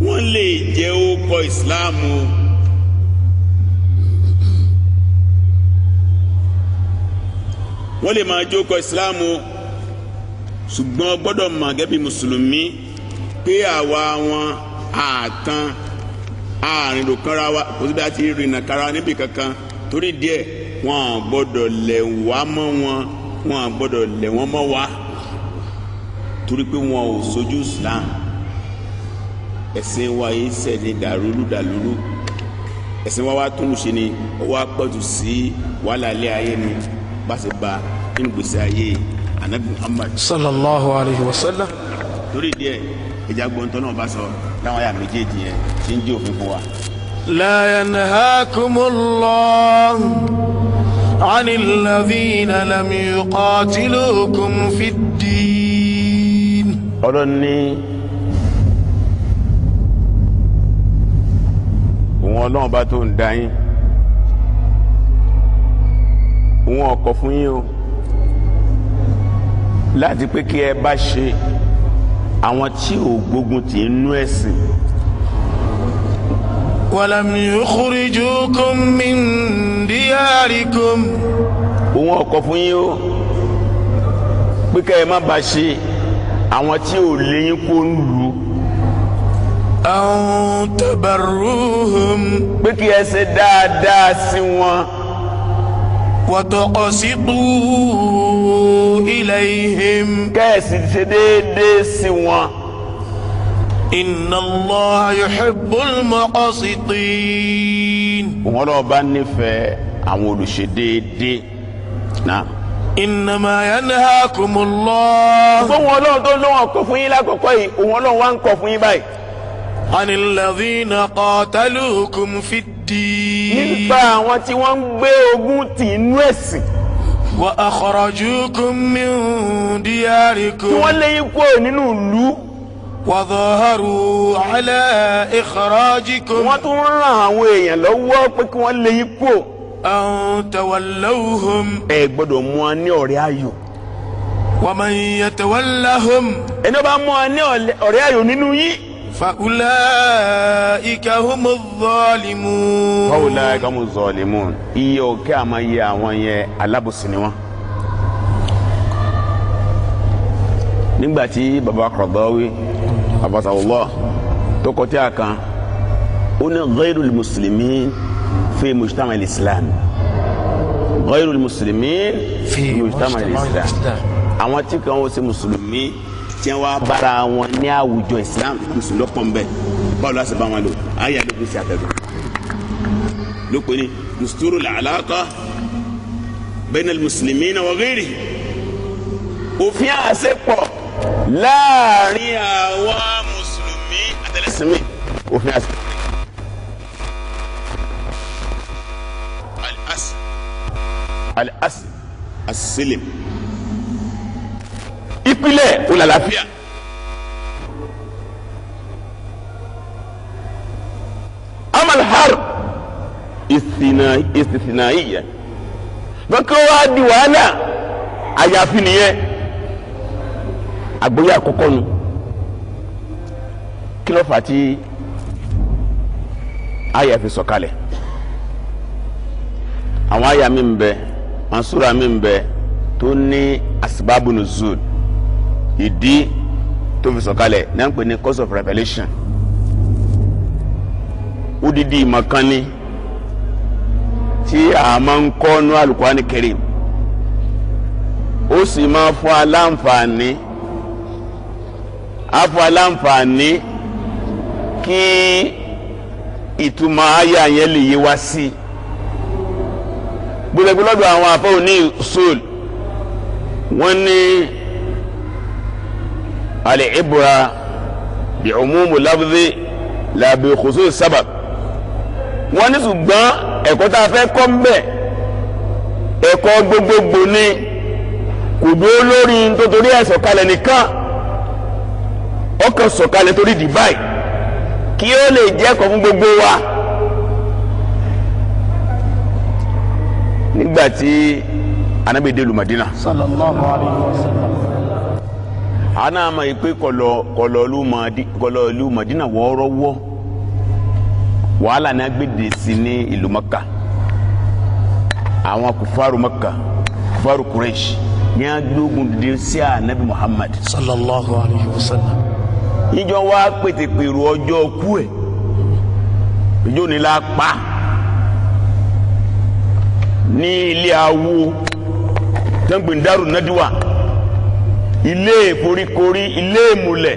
A: wọ́n lè jẹ́ ókọ Islam o. Wọ́n lè máa jókòó Islam o, ṣùgbọ́n gbọ́dọ̀ mọ̀ gẹ́gẹ́ bí mùsùlùmí pé àwa wọn àtàn àrìnlò kanra wa kò síbi àti ìrìnà kanra níbi kankan. Torí díẹ̀ wọn gbọ́dọ̀ lẹ̀ wá mọ́ wọn, wọn gbọ́dọ̀ lẹ̀ wọ́n mọ́ wa torí pé wọn ò sojú Islam. Ẹ̀sìn wa yìí sẹ́ni dàrúrú dàlúrú, ẹ̀sìn wa wá túnú ṣe ni ó wá pọ̀jù sí wàhálà ilé ayé ni bá ṣe ba nínú gbèsè ayé Anabi Muhammad
C: sallallahu alayhi wa sallam.
A: Torí díẹ̀ ìjà gbọ̀ntàn náà bá sọ láwọn àyà méjèèjì yẹn tí ń jẹ́ òfin fún wa.
B: La yanhakumullahu anil ladhina lam yuqatilukum fid-din.
A: Ọ̀rọ̀ ni òun Ọlọ́run bá tó ń da yín, òun ọkọ̀ fún yín o láti pé kí ẹ bá ṣe àwọn tí ò gbógun tì í nú ẹ̀sìn.
B: Walam yukhrijukum min diyarikum.
A: Òun ọkọ̀ fún yín o pé kí ẹ má bá ṣe àwọn tí ò léyìn kó ń lù.
B: An tabarruhum.
A: Pé kí ẹ ṣe dáadáa sí wọn.
B: Wa tuqsitu ilayhim.
A: Kẹ́ẹ̀sì ṣe déédéé sí wọn.
B: Inna Allaha yuhibbul muqsitin.
A: Òun Ọlọ́run bá nífẹ̀ẹ́ àwọn olùṣe déédéé náà.
B: Innama yanhakumullah.
A: Fún wọn Ọlọ́run tó lóun kọ̀ fún yín lákòókò yìí, òun Ọlọ́run wá ń kọ̀ fún yín báyìí.
B: Anil ladhina qatalukum fid-din.
A: Nípa àwọn tí wọ́n ń gbé ogun tì inú ẹ̀sìn.
B: Wa akhrajukum min diyarikum.
A: Tí wọ́n lé yín kúrò nínú ìlú.
B: Wa dhaharu ala ikhrajikum.
A: Wọ́n tún ràn àwọn èèyàn lọ́wọ́ pé kí wọ́n lé yín kúrò.
B: An tawallawhum.
A: Ẹ gbọ́dọ̀ mú wọn ní ọ̀rẹ́ ayò.
B: Wa man yatawallahum.
A: Ẹni ó bá mú wọn ní ọ̀rẹ́ ayò nínú yín.
B: Fa-ulaika humu zalimun.
A: Fa-ulaika humu zalimun. Iye òkè àmọ́ iye àwọn yẹn alábòsí ni wọ́n. Nígbà tí baba Qaradawi abasawullah tó kọtí àkàn, ó ní ghayrul muslimin fi mujtama al-islam. Ghayrul muslimin fi mujtama al-islam. Àwọn tí kan ó ṣe mùsùlùmí tí wọ́n bára wọn ní àwùjọ Islam mùsùlùmí lọ́pọ̀ nbẹ báwo la ṣe bá wọn lò àyà ló fi ṣe àtẹ̀gùn ló pè ní dusturu al-alaqa bayna al-muslimina wa ghayrihim òfin àṣepọ̀ láàrin àwọn mùsùlùmí àtẹlẹsìnmí òfin àṣepọ̀. Al-asl as-silim ìpìlẹ̀ olàlàáfíà. Amal harb istithnaiya bákan wá di wàhálà àyàfi nìyẹn àgbóyè àkọ́kọ́ nu kí ló fà á tí àyà fi sọ̀kalẹ̀ àwọn àyà mi ń bẹ mansura mi ń bẹ tó ní asbabu nuzul ìdí tó fi sọ̀kalẹ̀ náà ń pè ní cause of revelation odidi ìmọ̀kan ni tí a máa ń kọ́ ní Al-Qur'ani Karim ó sì máa fún aláǹfààní á fún aláǹfààní kí ìtumọ̀ àyà yẹn lè yé wa sí i gbogbo lọ́dọ̀ àwọn afọ́ òní usul wọ́n ní al-ibra bi umumi lafzi la bi khusus sabab wọ́n ní ṣùgbọ́n ẹ̀kọ́ tá a fẹ́ kọ́ ń bẹ̀ ẹ̀kọ́ gbogbogbò ni kò dúró lórí nítorí ẹ̀ sọ̀kalẹ̀ nìkan ọkàn sọ̀kalẹ̀ torí dìbáì kí ó lè jẹ́ ẹ̀kọ́ fún gbogbo wa. Nígbà tí Ànábì dé ìlú Madina
C: sallallahu alayhi wa sallam
A: àná àmọ́ yìí pé kọlọ ìlú Madina wọ́ọ́rọ́wọ́ wàhálà náà gbèdè sí ní ìlú Maka àwọn kùfàrù Maka kùfàrù Quraysh ní agbógun dìde sí Ànábì Muhammad
C: sallallahu alayhi wa sallam
A: ìjọ wa pètèpèrò ọjọ́ kú ẹ̀ ìjọ ní la pa ní ilé awo tẹ́ǹgbìndàrú nádìwà ilé ìforíkorí ilé ìmùlẹ̀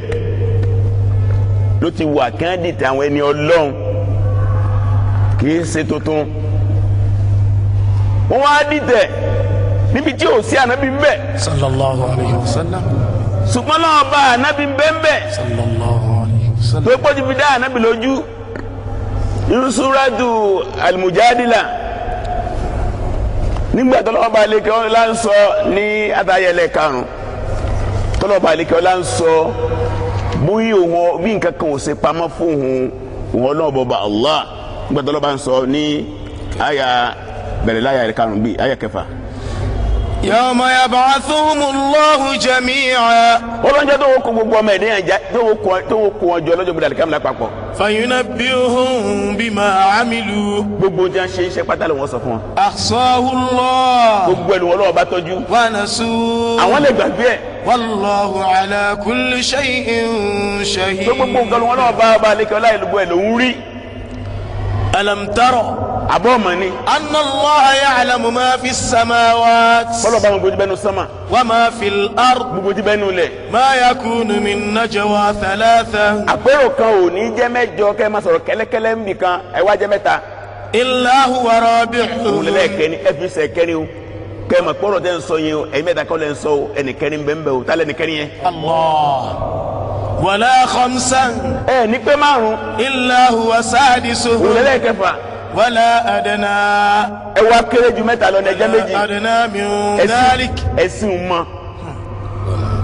A: ló ti wà kí wọ́n dìtẹ̀ àwọn ẹni ọlọ́run kì í ṣe tuntun wọ́n wá dìtẹ̀ níbi tí ò sí ànábì ń bẹ
C: sallallahu alayhi wa sallam
A: ṣùgbọ́n náà bá ànábì ń bẹ ń bẹ
C: sallallahu alayhi wa sallam
A: tó pọ́jú fi dá ànábì lójú irú súrátù al-Mujadila nígbà tọ́lọ́ba àlekẹ́ ọlá ń sọ ní àtàyẹlẹ karùn-ún tọ́lọ́ba àlekẹ́ ọlá ń sọ bóyá òun bí nǹkan kan ò ṣe pamọ́ fún òun òun ọlọ́ọ̀bọ̀bà Allah nígbà tọ́lọ́ba ń sọ ní àyà bẹ̀rẹ̀ láyà karùn-ún bíi àyà kẹfà.
B: Yawma yab'athuhumullahu jami'a.
A: Ọlọ́njẹ́ tó kó gbogbo ọmọ ẹ̀dẹ́yàn já tó kó wọn jọ lọ́jọ́ gbọdọ̀ àlìkámù lápapọ̀.
B: Fayunabbi'uhum bima 'amilu.
A: Gbogbo jẹ́ ṣe iṣẹ́ pátá ló wọ́n sọ fún wọn.
B: Ahsahu Allah.
A: Gbogbo ẹnu wọn lọ́wọ́ bá tọ́jú.
B: Wa nasu.
A: Àwọn lè gbàgbé ẹ̀.
B: Wallahu 'ala kulli shay'in shahid.
A: Gbogbo nǹkan wọn lọ́wọ́ bá ọba alẹ́ kí ọlá ìlú ẹ̀ lòún rí.
B: Alam tara.
A: Àbọ̀ ọmọ ni.
B: Anna Allaha ya'lamu ma fi s-samawat.
A: Bọ́lá bá wọn gbójú bẹ́nu sánmà.
B: Wa ma fi l-ard.
A: Gbogbo bẹ́nu lẹ̀.
B: Ma yakunu min najwa thalatha.
A: Àpérò kan ò ní jẹ́ mẹ́jọ kẹ́ ẹ máa sọ̀rọ̀ kẹ́lẹ́kẹ́lẹ́ ń bì kan ẹ wá jẹ́ mẹ́ta.
B: Illa huwa rabi'uhum.
A: Òun lẹ́lẹ́kẹ́ni ẹ fi sẹ̀ kẹ́ni o. Kẹ́ ẹ mọ̀ pọ́rọ̀ tẹ́ ń sọ yẹn o ẹ̀yin mẹ́ta kọ́ lẹ́ ń sọ o ẹnìkẹ́ni bẹ́ẹ̀ bẹ́ẹ̀ o tálẹ̀ nìkẹ́ni yẹn.
B: Allah. Wala khamsan.
A: Ẹ ní pé márùn.
B: Illa huwa sadisuhum.
A: Òun lẹ́lẹ́kẹfà.
B: Wala adna.
A: Ẹ wá kéré ju mẹ́ta lọ ní ẹjẹ́ méjì.
B: Adna min dhalik.
A: Ẹ̀sìn mọ́.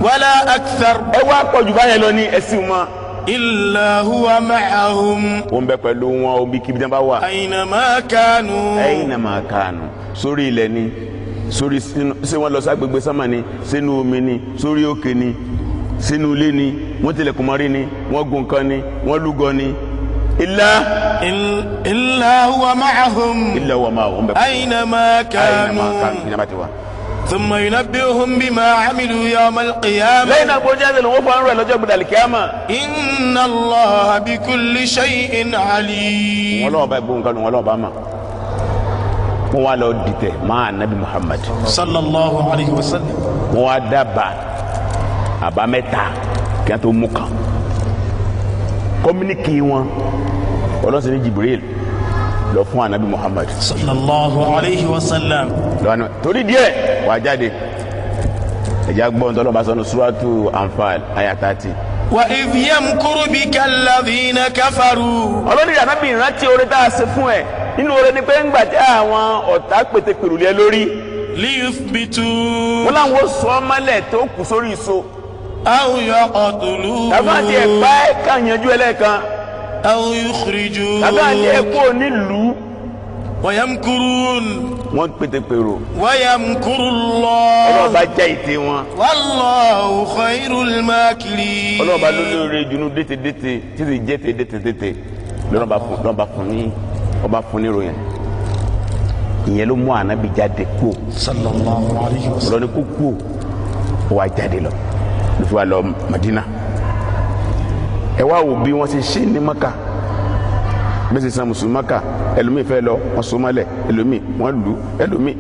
B: Wala akthar.
A: Ẹ wá pọ̀ jù báyẹn lọ ní ẹ̀sìn mọ́.
B: Illa huwa ma'ahum.
A: Ó ń bẹ pẹ̀lú wọn omi kíbi tí wọ́n bá wà.
B: Aynama kanu.
A: Aynama kanu. Sórí ilẹ̀ ni sórí ṣé wọ́n lọ ságbègbè sánmà ni sínú omi ni sórí òkè ni sínú ilé ni wọ́n tilẹ̀kùn mọ́rí ni wọ́n gun kan ni wọ́n lúgọ ni.
B: Illa huwa ma'ahum.
A: Illa huwa ma'ahum.
B: Aynama kanu.
A: Aynama kanu.
B: Thumma yunabbi'uhum bima 'amilu yawma al-qiyamah.
A: Lẹ́yìn náà gbọ́dọ̀ jáde lọ́wọ́ fún àrùn rẹ̀ lọ́jọ́ gbọ́dọ̀ àlìkíyàmà.
B: Inna Allaha bi kulli shay'in 'alim.
A: Wọ́n lọ́wọ́ bá gbóhùn kanu wọ́n lọ́wọ́ bá mà. Wọ́n wá lọ dìtẹ̀ máa nabi Muhammad.
B: Sallallahu alayhi wa sallam.
A: Wọ́n wá dábàá àbá mẹ́ta. Kí wọ́n tó mú kan kọ́míníkì wọn, ọlọ́sìn ní Jibril lọ fún anabi Muhammad
B: sallallahu alayhi wa sallam.
A: Lọ́nà torí díẹ̀ wà jáde. Ẹ̀já gbọ́n tọ́lọ́ bá sọnù Suratu Anfal aya 30.
B: Wa idh yamkuru bika alladhina kafaru.
A: Ọlọ́run ìyá náà rántí oore tá a ṣe fún ẹ. Nínú oore ni pé ńgbà tí àwọn ọ̀tá pètèpèrò lé lórí.
B: Liyuthbitu.
A: Wọ́n láwọn sọ ọ́ mọ́lẹ̀ tó kù sórí ìso.
B: Aw yaqtulu.
A: Tàbí àti ẹ̀pá ẹ̀ka yanjú ẹlẹ́ẹ̀kan.
B: Aw yukhriju.
A: Tàbí àti ẹ̀kọ́ nílùú.
B: Wa yamkurun.
A: Wọ́n pètèpèrò.
B: Wa yamkurullah.
A: Ọlọ́ọ̀bá já ìtì wọn.
B: Wallahu khairul makirin.
A: Ọlọ́ọ̀bá ló lóore junú détédété títí jẹ́ détédété lọ́nà fún ní ọba fún ní ròyìn. Ìyẹn ló mú ànábì jáde kú.
C: Sallallahu alayhi wa sallam.
A: Ọlọ́ni kú kú ó wá jáde lọ ló fi wá lọ Madina. Ẹ wá wò bí wọ́n ṣe ṣe ní Maka, bẹ́ẹ̀ ṣe san mùsùlùmí Maka. Ẹlòmíì fẹ́ lọ wọ́n so mọ́lẹ̀, ẹlòmíì wọ́n lù, ẹlòmíì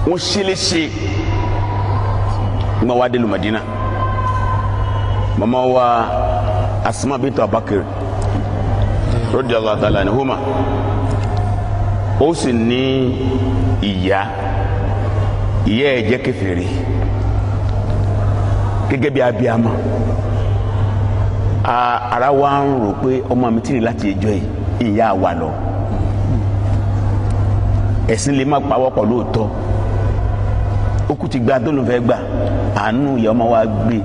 A: wọ́n ṣe léṣe. Nígbà wá dé lu Madina, mama wa Asma bintu Abubakar radiyallahu ta'ala anhuma, ó sì ní ìyá ẹ̀ jẹ́ kèfèrí gẹ́gẹ́ bí abiyamọ. Ara wa ń rò pé ọmọ mi tìrì láti ẹjọ́ yìí ìyá wa lọ, ẹ̀sìn lè má pawọ́pọ̀ lóòótọ́, ó kú ti gba tó ló fẹ́ gbà. Àánú ìyá ọmọ wa gbé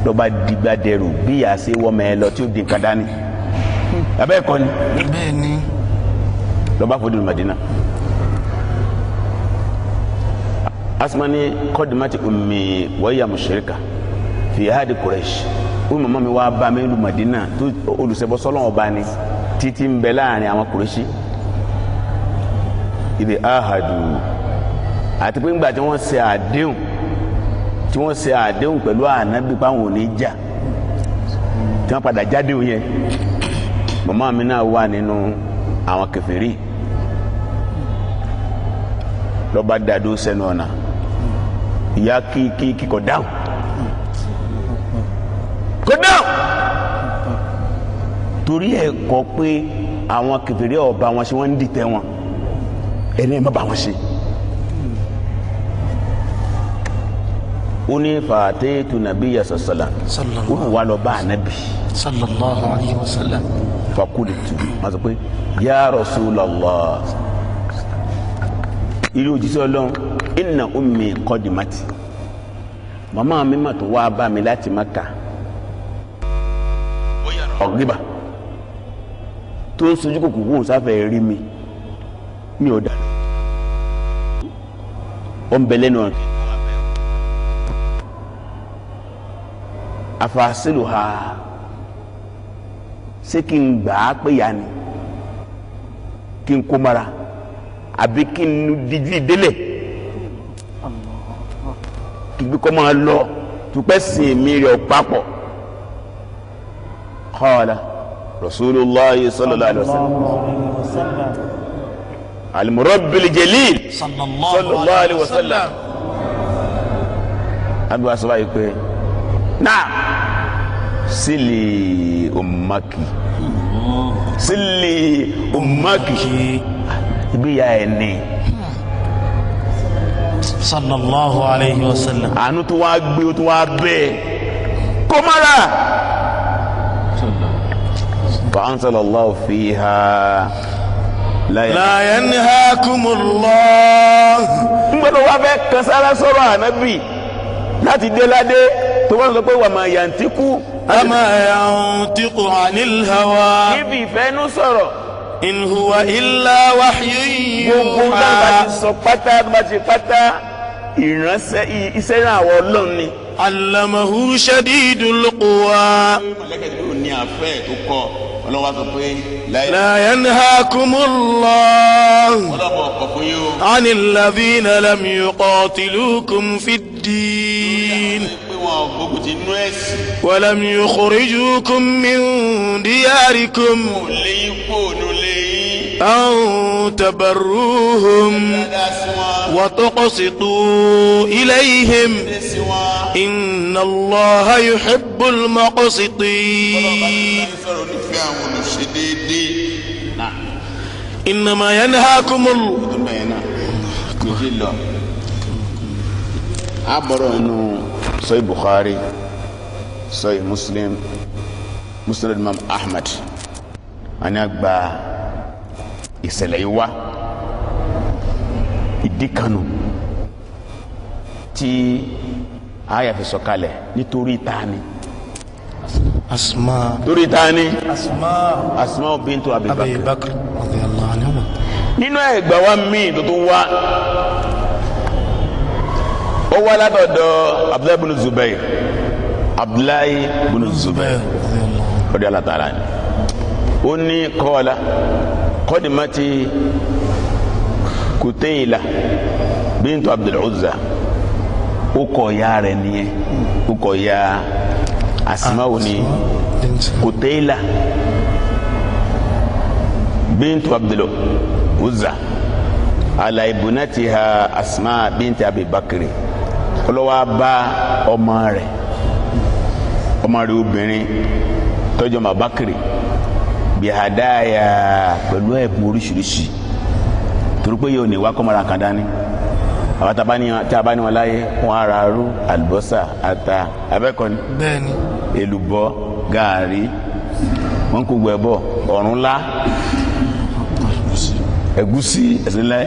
A: lọ́ba dìgbà dẹrù bí ìyá ṣe wọ́n mẹ́ lọ tí ó di nǹkan dání. Abẹ́ ẹ̀kọ́ ni
B: bẹ́ẹ̀ ni
A: lọ́ba fọdún Madina. Asma ni kọ́dìmátì ummi wọ́yà mushrika fi hadi Quraysh. Ó màmá mi wá bá mi lu Madina tó olùsẹ̀bọ́sọ́lọ́ ọba ni títí ń bẹ láàrin àwọn Qurayshi. Ibi ahadu àti pé ńgbà tí wọ́n ṣe àdéhùn tí wọ́n ṣe àdéhùn pẹ̀lú ànábì páwọn ò ní jà, tí wọ́n padà jáde yẹn, màmá mi náà wà nínú àwọn kèfèrí. Lọ́ba dàdó sẹ́nu ọ̀nà, ìyá kí kò dáhùn, kò dáhùn, torí ẹ̀ kọ́ pé àwọn kèfèrí ọba wọn ṣe wọ́n ń dìtẹ̀ wọn, ẹni ẹ̀ má bá wọn ṣe. Ó ní fàtẹ́tù nàbí yasasala, ó ní wà lọ bá ànábì
C: sallallahu alayhi wa sallam.
A: Fakulitu ma sọ pé ya Rasulallah, ilé òjíṣẹ́ Ọlọ́run, inna ummi qadimati, màmá mi mà tó wá bá mi láti Maka ọ̀gbìbà tó ń sojú kòkòrò kóhùn sáfẹ́ rí mi, mi ò dà ó ń bẹ lẹ́nu ọ̀run. Afasilu ha, ṣé kí n gbà á pé ya ni kí n kó mara àbí kí n díjú ìdélẹ̀ kí n kọ́ máa lọ tupẹ́ sìn mí rẹ̀ papọ̀. Qala Rasulullah sallallahu alaihi wasallam al-murabbil jalil sallallahu alaihi wasallam. Abu asọ́ba yìí pé náà sílì ummaki, sílì ummaki, ibi ya ẹ ní.
C: Sallallahu alayhi wa sallam.
A: Àánú tó wá gbé tó wá bẹ́ẹ̀ kó mara. Fa anzalallahu fiha
B: la yanhakumullah.
A: N gbọ́dọ̀ wá fẹ́ kan sára sọ̀rọ̀ ànábì láti dé ládé tó wọ́n sọ pé wà máa yantiku.
B: Ama yantiqu anil hawa.
A: Níbi ìfẹ́ nú sọ̀rọ̀.
B: In huwa illa wahyun yuha.
A: Gbogbo náà bá ti sọ pátá bá ti pátá ìránṣẹ́ iṣẹ́ náà wọ Ọlọ́run ni.
B: Allamahu shadidul quwa.
A: Mọ̀lẹ́kẹ̀ tó ní àfẹ́ tó kọ́ Ọlọ́run wá sọ pé.
B: La yanhakumullah.
A: Ọlọ́run ọkọ̀ fún yín o.
B: Anil ladhina lam yuqatilukum fid din. Walam yukhrijukum min diyarikum. An tabarruhum wa tuqsitu ilayhim. Inna Allaha yuhibbul muqsitin. Innama yanhakumul.
A: A bọ̀rọ̀ inú Sahih Bukhari, Sahih Muslim, Musnad Imam Ahmad, àní àgbà ìṣẹ̀lẹ̀ yìí wá ìdí kanu tí àyà fi sọ̀kalẹ̀ nítorí tani.
B: Asma.
A: Torí tani.
B: Asma.
A: Asma bintu Abi Bakr.
B: Abi Bakr radiyallahu anhu.
A: Nínú ẹgbẹ́ wa míì tó tún wá, ó wá látọ̀dọ̀ Abdullahi bin Zubair, Abdullahi bin Zubair radiyallahu ta'ala anhu. Ó ní kọ́ọ̀lá kọ́dìmátì Kutayla bintu Abdul Uzza, ó kọ̀ ya rẹ̀ nìyẹn, ó kọ̀ ya Asma'u ní Kutayla bintu Abdul Uzza ala ibnatiha Asma binti Abi Bakri. Ọlọ́wà bá ọmọ rẹ̀, ọmọ rẹ̀ obìnrin tọ́jú ọmọ Bakri bí hadaya pẹ̀lú ẹ̀bùn oríṣiríṣi, torí pé yóò ní wá kọ́mọ́ra kan dání. Àwọn tá a bá ní wọn láyé, wọn ara rú àlùbọ́sà, ata, abẹ́kọ̀ni,
B: bẹ́ẹ̀ni,
A: èlùbọ́, gàárì, wọn kò gbẹ bọ, ọ̀rúnlá, ẹ̀gúsí, ẹ̀sìnlẹ̀,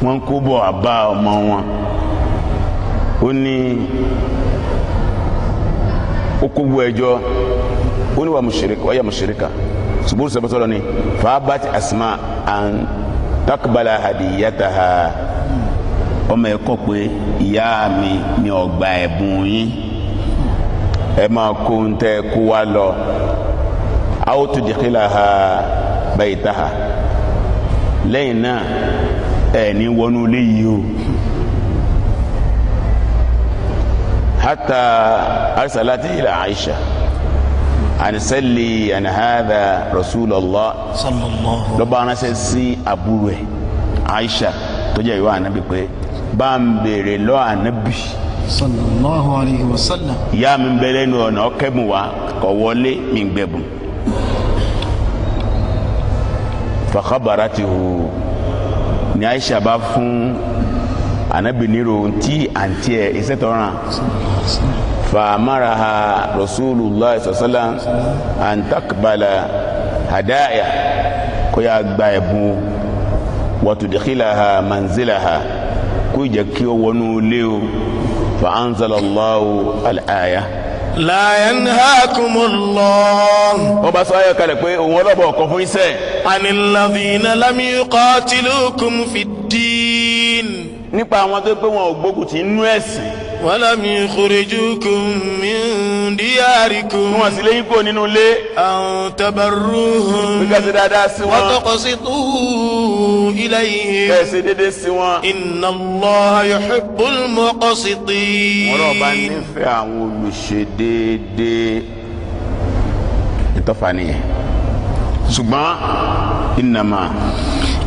A: wọn kó bọ̀ àbá ọmọ wọn. Ó ní ó kó gbọ́ ẹjọ́, ó ní wà mushrika, wà yà mushrika ṣùgbọ́n sọ́bọ́sọ́lọ́ ni fàábàtì Asma an takbala hadiyataha. Ọmọ ẹ kọ̀ pé ìyá mi mi ò gba ẹ̀bùn yín, ẹ máa kó ń tẹ́ kó wá lọ, aw tudkhilaha baytaha, lẹ́yìn náà ẹ ní wọnú ilé yìí o. Hatta arsalati ila Aisha an salli an hadha Rasulullah
B: sallallahu.
A: Lọ́ba ránṣẹ́ sí àbúrò ẹ̀ Aisha tó jẹ́ ìwà ànábì pé bá ń béèrè lọ́ ànábì
C: sallallahu alayhi wa sallam.
A: Ìyá mi ń bẹ lẹ́nu ọ̀nà ọ̀kẹ́bùn wa kọ̀ wọlé mi ń gbẹ̀bùn. Fa khabaratihu, ní Aisha bá fún ànábì nírò tí àǹtí ẹ̀ iṣẹ́ tọ́ran. Fa amaraha Rasulullah sallallahu alayhi wa sallam an takbala hadaya, kó yà gba ẹ̀bùn, wa tudkhilaha manzilaha, kó jẹ́ kí ó wọnú ilé o. Fa anzalallahu al-aya.
B: La yanhakumullah.
A: Wọ́n bá sọ ayọ̀ kalẹ̀ pé òun ọlọ́bọ̀ ọ̀kan fún iṣẹ́.
B: Anil ladhina lam yuqatilukum fid-din.
A: Nípa àwọn tó pé wọn ò gbógun tì nínú ẹ̀sìn.
B: Walam yukhrijukum min diyarikum.
A: Wọ́n sì léyìn kúrò nínú ilé.
B: An tabarruhum.
A: Gbígbà sí dáadáa sí wọn.
B: Wa tuqsitu ilayhim.
A: Bẹ́ẹ̀ ṣe déédéé sí wọn.
B: Inna Allaha yuhibbul muqsitin.
A: Wọ́n náà bá nífẹ̀ẹ́ àwọn olùṣe déédéé. Ìtọ́fà nìyẹn. Ṣùgbọ́n innama.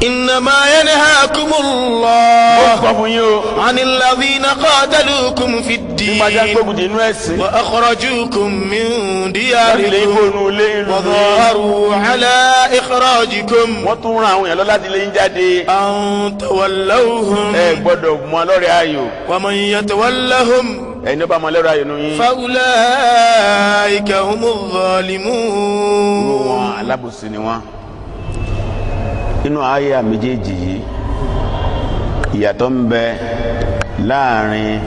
B: Innama yanhakumullah.
A: Ó kọ́ fún yín o.
B: Anil ladhina qatalukum fid-din.
A: Nípa ajá gbógun ti inú ẹ̀sìn.
B: Wa akhrajukum min
A: Láti lè
B: diyarikum.
A: kó inú ilé ìlú
B: Wa
A: yín.
B: dhaharu ala ikhrajikum.
A: Wọ́n tún ran àwọn èèyàn lọ láti lè ń jáde.
B: An tawallawhum.
A: Ẹ gbọ́dọ̀ mọ lọ́rẹ̀ ayò.
B: Wa man yatawallahum.
A: Ẹni ó bá mọ lọ́rẹ̀ ayò nù yín.
B: Fa ulaika humu dhalimun.
A: Irú wọn alábòsí ni wọn. Inú àyà méjèèjì yìí, ìyàtọ̀ ń bẹ láàrin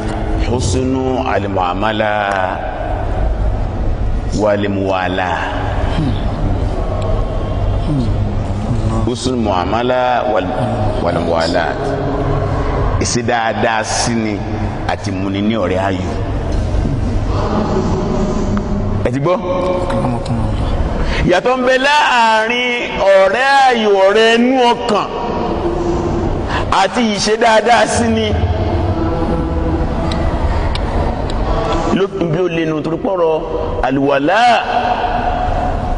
A: husnu alimuamala walimuwala. Husnu muamala walimuwala, ìṣe dáadáa sí ni àti múni ní ọ̀rẹ́ ayò. Ẹ ti gbọ́? Ìyàtọ̀ ń bẹ láàrin ọ̀rẹ́ ayò, ọ̀rẹ́ inú ọkàn àti ìṣe dáadáa sí ni. Bí ó lè nu torí pọ̀rọ̀ àlùwàlá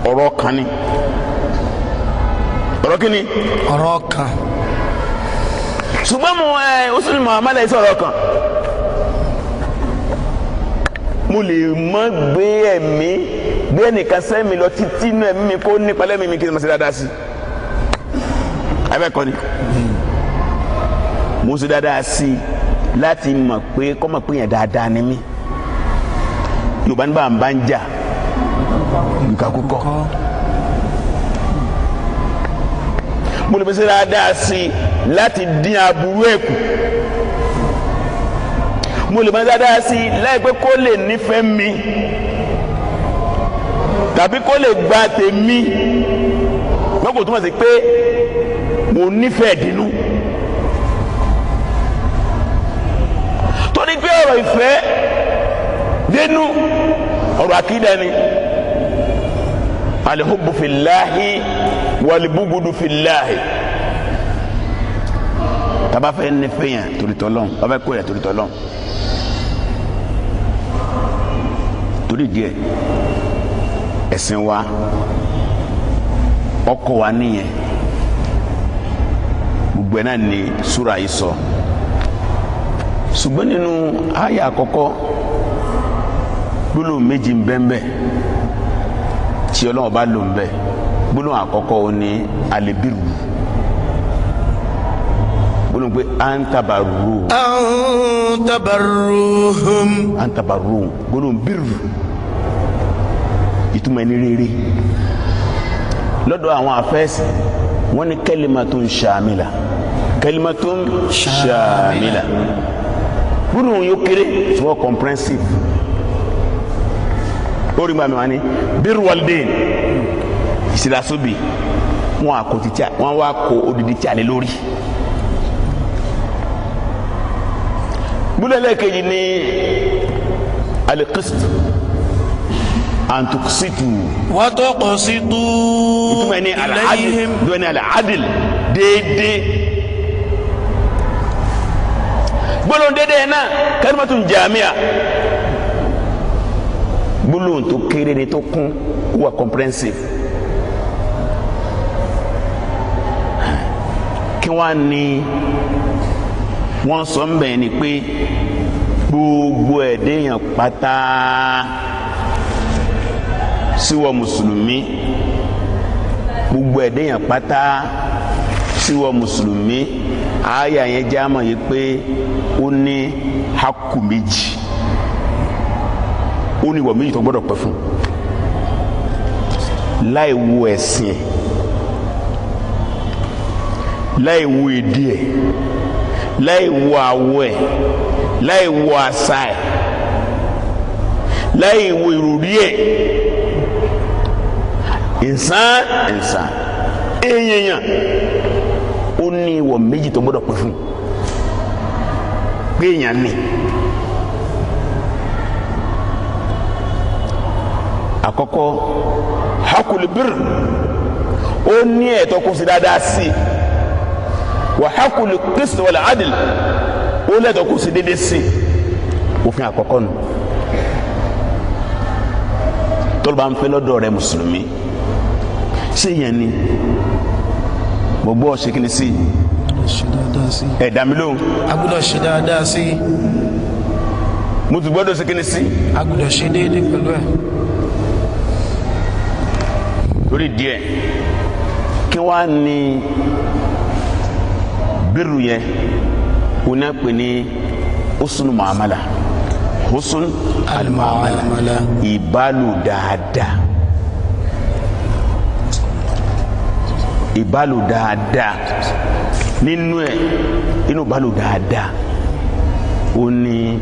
A: ọ̀rọ̀ kan ni. Ọ̀rọ̀ kí ni?
B: Ọ̀rọ̀ kan.
A: Ṣùgbọ́n mo ó sì mọ àmàlà yìí sọ̀rọ̀ kan. Mo lè mọ gbé ẹ̀mí gbé ẹnìkan sẹ́mi lọ títí inú ẹ̀mí mi kó nípa lẹ́mí mi kí n máa ṣe dáadáa sí i. Abẹ́ẹ̀kọ́ ni mo ṣe dáadáa sí i láti mọ̀ pé kọ́ mọ̀ pé yẹn dáadáa ni mí. Yorùbá ní bá ń bá ń jà nǹkan kúkọ. Mo lè ṣe dáadáa sí i láti dín aburú ẹ̀ kù. Mo lè ṣe dáadáa sí i láì pé kó lè nífẹ̀ẹ́ mi tàbí kó lè gba tèmi. Wọ́n kò túmọ̀ sí pé mo nífẹ̀ẹ́ dínú. Torí pé ọ̀rọ̀ ìfẹ́ dénú ọ̀rọ̀ àkídà ni. Alihubbu fillahi walibugudu fillahi. Taba fẹ́ nífẹ̀ẹ́ yẹn torí t'Ọlọ́run, bàbá kó yẹn torí t'Ọlọ́run. Torí díẹ̀ ẹ̀sìn wa ọkọ wa nìyẹn. Gbogbo ẹ̀ náà ni súra yìí sọ. Ṣùgbọ́n nínú àyà àkọ́kọ́ gbólóhùn méjì ń bẹ ń bẹ tí Ọlọ́run bá lò ń bẹ. Gbólóhùn àkọ́kọ́ ó ní alibiru, gbólóhùn pé antabaru,
B: antabaruhum,
A: antabaru, gbólóhùn biru ìtumọ̀ ẹni rere. Lọ́dọ̀ àwọn afẹ́sì wọ́n ní kalimatun shamila, kalimatun shamila, gbólóhùn yóò kéré ṣùgbọ́n comprehensive. Orí gba mi wá ní biru walidain ìsìlásóbì wọn àkó títí wọn wá kó odidi tí a lè lórí. Gbólóhùn ẹlẹ́ẹ̀kejì ní alikist antuksitu
B: watuqsitu
A: ìtumọ̀ ní al'adil, ìtumọ̀ ní al'adil déédéé. Gbólóhùn déédéé náà kalimatun jamia, gbólóhùn tó kéré ni tó kún, wà comprehensive. Kí wọ́n ní wọ́n sọ ń bẹ̀ ni pé gbogbo ẹ̀dẹ́yàn pátá síwọ mùsùlùmí, gbogbo ẹ̀dẹ́yàn pátá síwọ mùsùlùmí, àyà yẹn já mọ̀ yìí pé ó ní haku méjì, ó ní ìwọ̀ méjì tó gbọ́dọ̀ pẹ́ fún láì wo ẹ̀sìn ẹ̀, láì wo èdè ẹ̀, láì wo àwọ̀ ẹ̀, láì wo àṣà ẹ̀, láì wo ìròrí ẹ̀. Ìsán ìsán èèyàn ó ní ìwọ̀ méjì tó gbọ́dọ̀ pẹ́ fún pé èèyàn ní. Àkọ́kọ́ hakul bir, ó ní ẹ̀tọ́ kó sí dáadáa sí, wà hakul qist wal adl, ó lẹ́tọ̀ọ́ kó sí déédéé sí. Òfin àkọ́kọ́ nù tọ́lú bá ń fẹ́ lọ́dọ̀ rẹ̀ mùsùlùmí ṣé yẹn ni gbogbo ọ̀ṣẹ́ kí ni sí ẹ̀dá mi lóhùn.
B: A gbọ́dọ̀ ṣe dáadáa sí.
A: Mo tún gbọ́dọ̀ ṣe kí ni sí.
B: A gbọ́dọ̀ ṣe déédéé pẹ̀lú ẹ̀.
A: Torí díẹ̀ kí wàá ní bírù yẹn wọn náà pè ní husnu muamala, husnu al-muamala, ìbálò dáadáa, ìbálò dáadáa. Nínú ẹ inú ìbálò dáadáa ó ní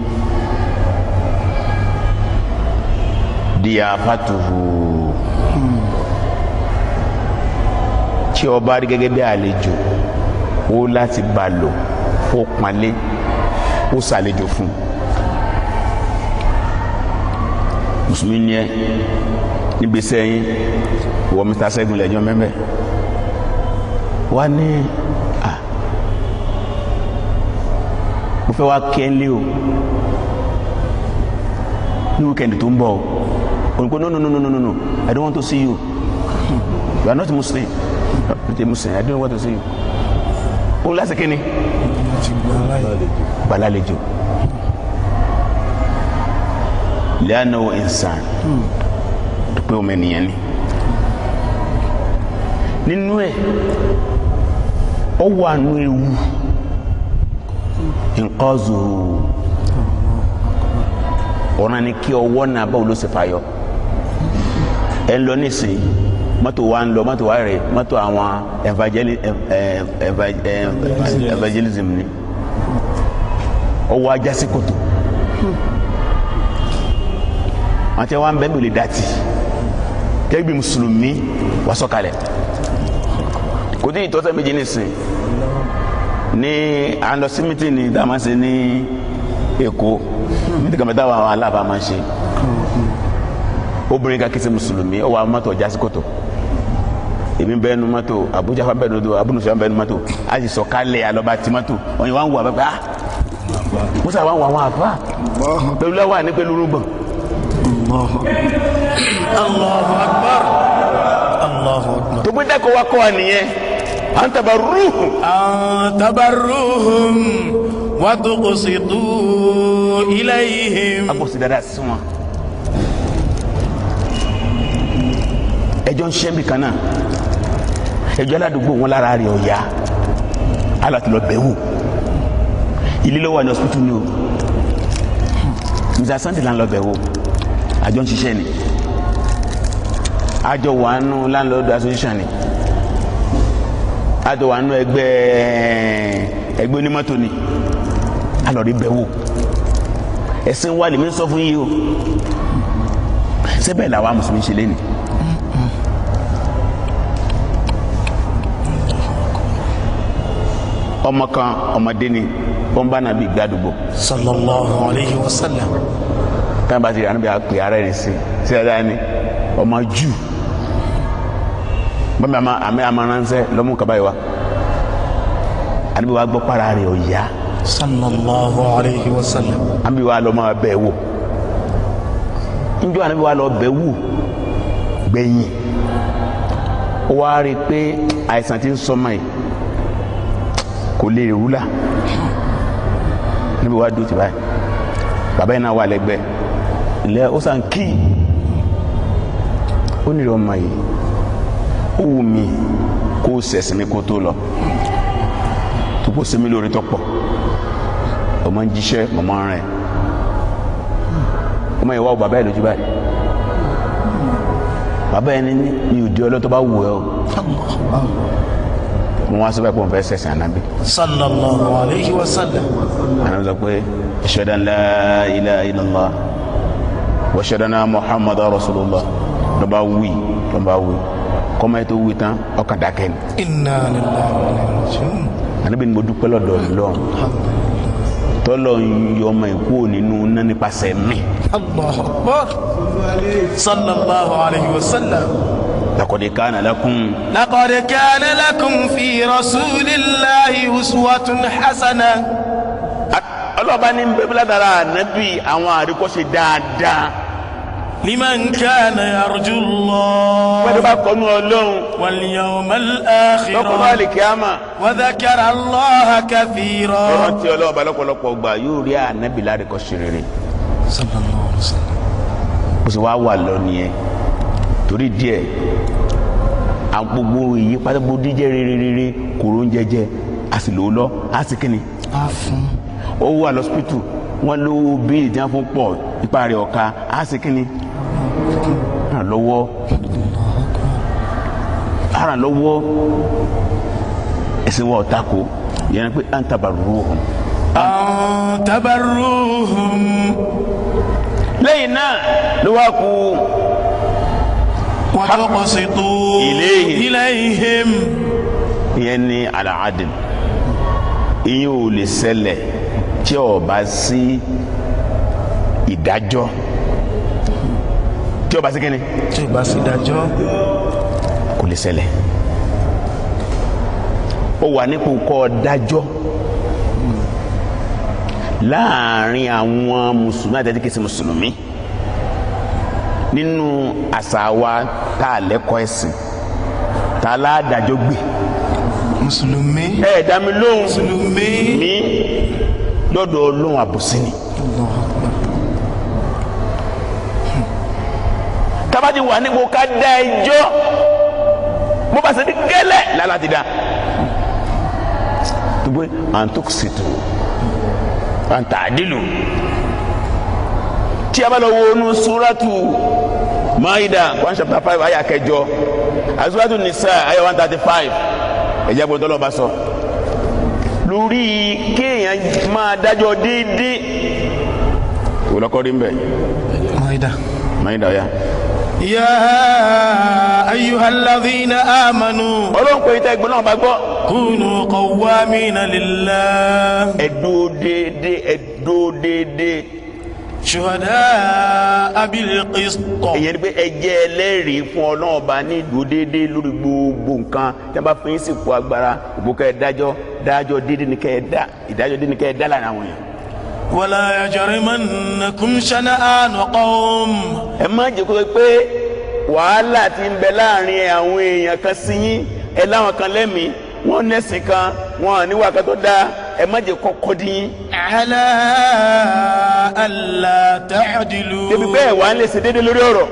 A: diyafatuhu, tí ó bá rí gẹ́gẹ́ bí àlejò ó láti bá lò, ó pọ́nlé, ó ṣàlejò fún. Mùsùlùmí ni ẹ níbi sẹ́yìn wọ Mr. Ṣẹ́gun lẹ́jọ́ mẹ́mẹ́ wá ní à mo fẹ́ wá kí ẹ lé o ní wíkẹ́ndì tó ń bọ̀ o. Òun no no no no no no, I don't want to see you, you are not Muslim, you are not a Muslim, I don't want to see you. Òun láti kí ni gbalálejò. Li'annahu insan pé ọmọ ènìyàn ni. Nínú ẹ̀ ó wà nù ewu nǹkan ọ̀ràn ni kí ọwọ́ náà báwo ló ṣe fàyọ. Ẹ ń lọ nísìnyí, mọ́tò wa ń lọ, mọ́tò wa rè, mọ́tò àwọn evangelism ni. Ọwọ́ ajá sí kòtò. Àwọn tí wọ́n bẹ́ẹ̀ mi ò lè dàtì. Gẹ́gẹ́ bí mùsùlùmí wà sọ̀kalẹ̀. Kò tí ì tọ́sẹ̀ méjì nísìnyí. Ní à ń lọ sí mítìnì tá a máa ń ṣe ní Èkó, mítìnì kan mẹ́ta àwọn aláàbá máa ń ṣe. Obìnrin kan kìí ṣe mùsùlùmí, ó wà mọ́tò ọjà sí kòtò. Èmi bẹ́ẹ̀ nu mọ́tò, Abuja fa bẹ́ẹ̀ nu mọ́tò, Abunusa bẹ́ẹ̀ nu mọ́tò. A sì sọ̀kalẹ̀ alọ́ba ti mọ́tò. Ọ̀yìn wa ń wọ àbẹ́pẹ́ ah! Musa wa ń wọ àwọn àfa. Pẹ̀lú láwà ní pẹ̀lú rúgbọ̀n.
B: Allahu Akbar. Allahu Akbar.
A: Tó gbé dákọ̀ wá kọ́ wa nìyẹn. À ń tabarruhum.
B: An tabarruhum wa tuqsitu ilayhim.
A: A kò sí dáadáa sí wọn. Ẹjọ́ ń ṣe mí kan náà. Ẹjọ́ aládùúgbò wọn lára rẹ̀ ọ̀yá. Alá ti lọ bẹ̀ wò. Ilé ló wà ní hospital ni o. Mr. Sunday là ń lọ bẹ̀ wò. Àjọ ń ṣiṣẹ́ ni. Àjọ wà nù landlord association ni. Àjọ wà nù ẹgbẹ́ onímọ́tò ni. Alọ̀rí bẹ̀ wò. Ẹ̀sìn wa lèmi sọ fún yìí o. Síbẹ̀ làwa mùsùlùmí ṣe lé ni. Ọmọ kan ọmọdé ni wọ́n bá nàbí gbàdúgbò.
B: Sallallahu alayhi wa sallam.
A: Táwọn bá ti rí ànábì àpè ara rẹ̀ sí sí ẹ̀dá ni ọmọ jù bọ́n mi àmì àmàránṣẹ́ lọ́mú kaba yìí wa ànábì wa gbọ́ para rẹ̀ ò yá.
B: Sallallahu alayhi wa sallam.
A: Ànábì wa lọ máa bẹ̀ wò. Njọ́ ànábì wa lọ bẹ̀ wò gbẹ̀yìn ó wá rí i pé àìsàn ti ń sọmọ yìí kò lè rúlà. Níbi wàá dúró ti báyìí, bàbá yìí náà wà lẹ́gbẹ̀ẹ́ ilẹ̀ ó sàn kí ó nílò ọmọ yìí ó wù mí kó o sẹ̀sìn mi kó tó lọ tó kó sẹ́mi lórí tó pọ̀. Ọmọ ń jíṣẹ́ mọ̀mọ́ rẹ̀ ọmọ yìí wá o bàbá yìí lójú báyìí. Bàbá yìí ní ní òdi ọlọ́tọ́ bá wù ẹ́ o. Mo wá sọ́bẹ̀ pé òun fẹ́ sẹ̀sìn ànábì.
B: Sallallahu alayhi wa sallam.
A: Ànábì sọ pé ashhadu an la ilaha illallah wa ashhadu anna muhammadan rasulullah. Ló bá wí, ló bá wí. Kọ́mọ yẹn tó wí tán, ọkàn dákẹ́ ni.
B: Inna lillahi wa inna ilayhi raji'un.
A: Ànábì ni mo dúpẹ́ lọ́dọ̀ Ọlọ́run. Tọ́lọ̀ ń yọ ọmọ ìkú nínú náà nípasẹ̀ mi.
B: Allahu akbar. Sallallahu alayhi wa sallam.
A: Laqad kana lakum.
B: Laqad kana lakum fi rasulillahi uswatun hasana.
A: Ọlọ́ba ní bẹ́ẹ̀ látara ànábì àwọn àríkọ́ṣe dáadáa.
B: Liman kana yarju Allah.
A: Wọ́n ti bá kọ́nu Ọlọ́run.
B: Wal yawmal akhir.
A: Lọ́kọ̀ọ́ àlìkíyàmà.
B: Wa dhakara Allaha kathira.
A: Ọ̀rọ̀ tí Ọlọ́run bá lọ́pọ̀lọpọ̀ gbà yóò rí ànábì lárìkọ́ṣe rere.
B: Sallallahu alaihi wasallam.
A: Ó sì wá wà lọ nìyẹn. Torí díẹ̀ gbogbo èyí pátákó díjẹ́ rere kòró ń jẹjẹ a sì lò ó lọ a sì kíni.
C: A fún.
A: Ó wà lọ́sípítù wọ́n lówó bíìlì tí wọ́n fún pọ̀ ipa rẹ̀ ọ̀ka a sì kíni. Ràn lọ́wọ́ ràn lọ́wọ́ ẹ̀sìn wa ọ̀tá ko yẹn pé à ń tabarruhum.
B: À ń tabarruhum.
A: Lẹ́yìn náà ló wá kú.
B: Watuqsitu ilayhim.
A: Ìyẹn ni al-adl. Ìyẹn ò lè ṣẹlẹ̀ tí ó bá sí ìdájọ́. Tí ó bá sí kíni?
B: Tí ó bá sí ìdájọ́.
A: Kò lè ṣẹlẹ̀. Ó wà nípò kọ́ dájọ́ láàrin àwọn mùsùlùmí àti kìí ṣe mùsùlùmí. Nínú àṣà wa tá a lẹ́kọ̀ọ́ ẹ̀sìn tá a ládàjọ́ gbé.
B: Mùsùlùmí.
A: Ẹ dá mi lóhùn.
B: Mùsùlùmí.
A: Mi lọ́dọ̀ Ọlọ́run àbòsí ni. Tabati wà ní kó ká dá ẹjọ́ bó bá ṣe ní gẹ́lẹ́ lálá ti dá. Tugbe àǹtókìsìtò àǹtàdìlù. Tí a bá lọ wo inú súrátù Maida 1 chapter 5 àyà 8 àsúrátù Nisa àyà 135 ẹ̀jẹ̀ gbọ́dọ̀ lọ́ba sọ. Lórí kéèyàn máa dájọ́ déédéé. Wòlọ́kọ́ rí mbẹ́.
C: Maida.
A: Maida ọ̀ya.
B: Ya ayyuhalladhina amanu.
A: Ọlọ́run pé ìta ẹgbẹ́ náà bá gbọ́.
B: Kunu qawwamina lillah.
A: Ẹ dúró déédéé, ẹ dúró déédéé.
B: Shuhada'a bil qist.
A: Ìyẹn ni pé ẹ jẹ́ ẹlẹ́rìí fún Ọlọ́run ọba ní ìdúró déédéé lórí gbogbo nǹkan tí wọ́n bá fi ń sìnkú agbára ògbó kẹ́ ẹ dájọ́ dájọ́ déédéé ni kẹ́ ẹ dá ìdájọ́ déédéé ni kẹ́ ẹ dá láàrin àwọn èèyàn.
B: Wala yajrimannakum shana'anu qawm.
A: Ẹ má jẹ́ kó pé wàhálà ti ń bẹ láàrin àwọn èèyàn kan sí yín ẹ láwọn kan lẹ́mìí wọ́n nẹ́sìn kan wọ́n níwà kan tó dáa ẹ má jẹ́ kọ́kọ́ dín yín.
B: Ala alla ta'dilu.
A: Débi bẹ́ẹ̀ wà á lè ṣe déédéé lórí ọ̀rọ̀.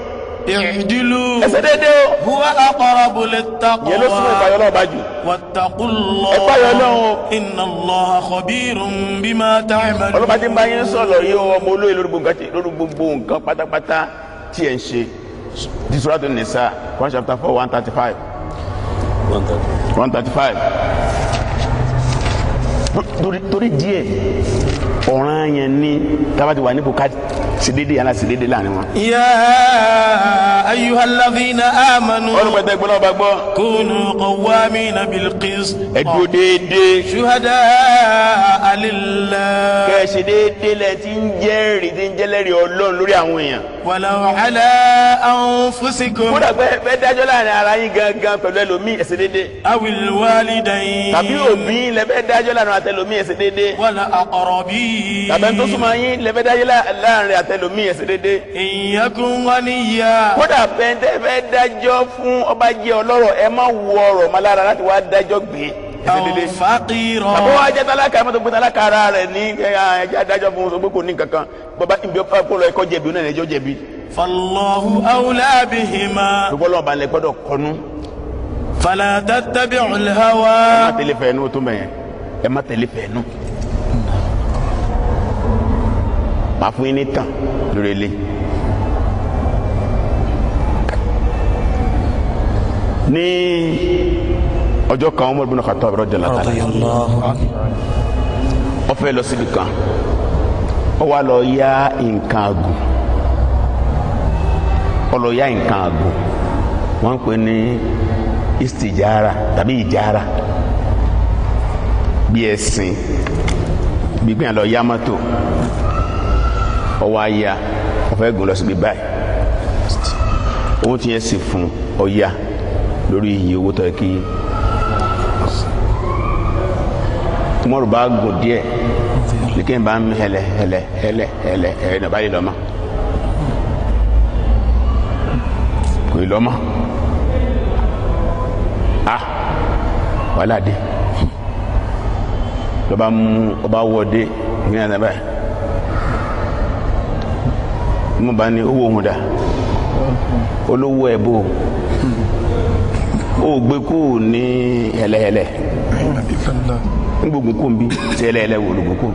B: I'dilu.
A: Ẹ ṣe déédéé o.
B: Huwa aqrabu lit-taqwa.
A: Yẹn ló súnmọ́ ìpayọ̀ Ọlọ́run bá jù.
B: Wattaqullah.
A: Ẹ páyọ̀ Ọlọ́run.
B: Inna Allaha khabirun bima ta'malun.
A: Ọlọ́ba tí ń bá yín sọ̀rọ̀ yìí o ọmọ olóyè lórí gbogbo nǹkan pátápátá tí ẹ̀ ń ṣe. Di Suratu Nisa, Quran chapter 4, 135. 135. Torí díẹ̀ ọ̀ràn yẹn ní tábàtì wà nípò ká ṣe déédéé yàrá ṣe déédéé láàrin wọn.
B: Ya ayyuhalladhina amanu.
A: Olùpẹ̀tẹ̀ gbọ́dọ̀ bá gbọ́.
B: Kunu qawwamina bil qist.
A: Ẹ dúró déédéé.
B: Shuhada'a lillah.
A: Kẹ́ ẹ ṣe déédéé lẹ ti ń jẹ́rìí ti ń jẹ́lẹ́rìí Ọlọ́run lórí àwọn èèyàn.
B: Walau ala anfusikum.
A: Kódà pé fẹ́ dájọ́ láàrin ara yín gangan pẹ̀lú ẹlòmíì ẹ ṣe déédéé.
B: Awil walidayn.
A: Tàbí òbí lẹ fẹ́ dájọ́ láàrin àtẹlòmíì ẹ ṣe déédéé.
B: Wal aqrabin.
A: Tàbí ẹni tó súnmọ́ yín lẹ fẹ́ dájọ́ láàrin àtẹlòmíì ẹ ṣe déédéé.
B: In yakun ghaniya.
A: Kódà pé fẹ́ dájọ́ fún ọba jẹ́ ọlọ́rọ̀ ẹ má wo ọrọ̀ mọ́ lára láti wá dájọ́ gbé.
B: Aw faqira.
A: Àbọ̀ wá jẹ́ tálákà ẹ má tó gbé tálákà ara rẹ̀ ní ẹjẹ́ adájọ́ fún un sọ pé kò ní kankan bàbá ìbí ọ̀pá kó lọ ẹ̀kọ́ jẹ̀bi náà ẹjọ́ jẹ̀bi.
B: Fallahu awla bihima.
A: Gbogbo ọlọ́run bá ń lẹ gbọ́dọ̀ kọnu.
B: Fala tattabi'ul hawa.
A: Ẹ má tẹ̀lé fẹ́ẹ́nu tó mẹ́yẹn ẹ má tẹ̀lé fẹ́ẹ́nu. Màá fún yín ní tàn lórí ilé. Ní ọjọ́ kan Umar ibn Khattab radiyallahu ta'ala ó fẹ́ lọ síbi kan ó wá lọ yá nǹkan àgùn ó lọ yá nǹkan àgùn wọ́n ń pè ní istijara tàbí ìjára bí ẹ̀sìn bí gbìyànjú lọ yá mọ́tò ó wá yá ó fẹ́ gùn lọ síbi báyìí owó tí yẹn sì fún ọ yá lórí iye owó tó yẹ kí Umaru bá gùn díẹ̀ nìkẹ́ bá ń hẹlẹ hẹlẹ hẹlẹ hẹlẹ hẹlẹ nàbá yìí lọ́mọ kò yìí lọ́mọ a wàhálà dé lọ́ba mú ọba wọ dé ní àná báyìí mo bá ní owó òun dà olówó ẹ̀ bò ó gbé kú ní hẹlẹhẹlẹ ngbogbo kò ń bí tí ẹlẹ́ẹ̀lẹ́ wò lóko kò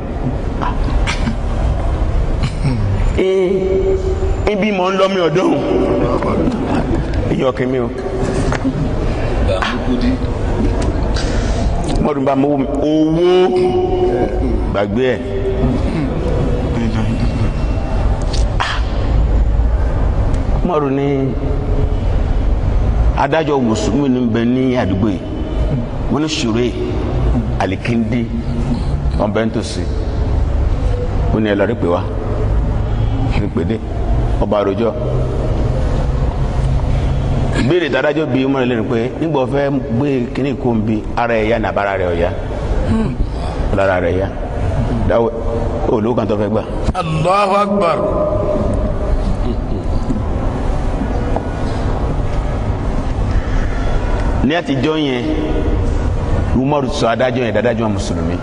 A: ee ibi mọ̀ ń lọ mi ọ̀dọ́ òun èyí ọ̀kẹ́ mi o mọ̀dún bá mọ̀ owó gbàgbé ẹ̀ mọ̀dún ní adájọ́ mùsùlùmí ní bẹ ní àdúgbò yìí wọ́n ní ṣòro yìí alikindi wọn bẹ ń tòsí ó ní ẹ lọ rí pé wá rí pé dé ọba àròjọ ìbéèrè tàdájọ́ bí ọmọ rẹ lẹ́nu pé nígbà wọ́n fẹ́ gbé kínní kó ń bi ara ẹ̀ yá ní abara rẹ̀ ọ̀yá lára rẹ̀ yá dáwọ́ olówó kan tó fẹ́ gbà.
B: Allahu Akbar.
A: Ní àtijọ́ yẹn Umaru sọ adájọ́ yẹn dádájọ́ mùsùlùmí.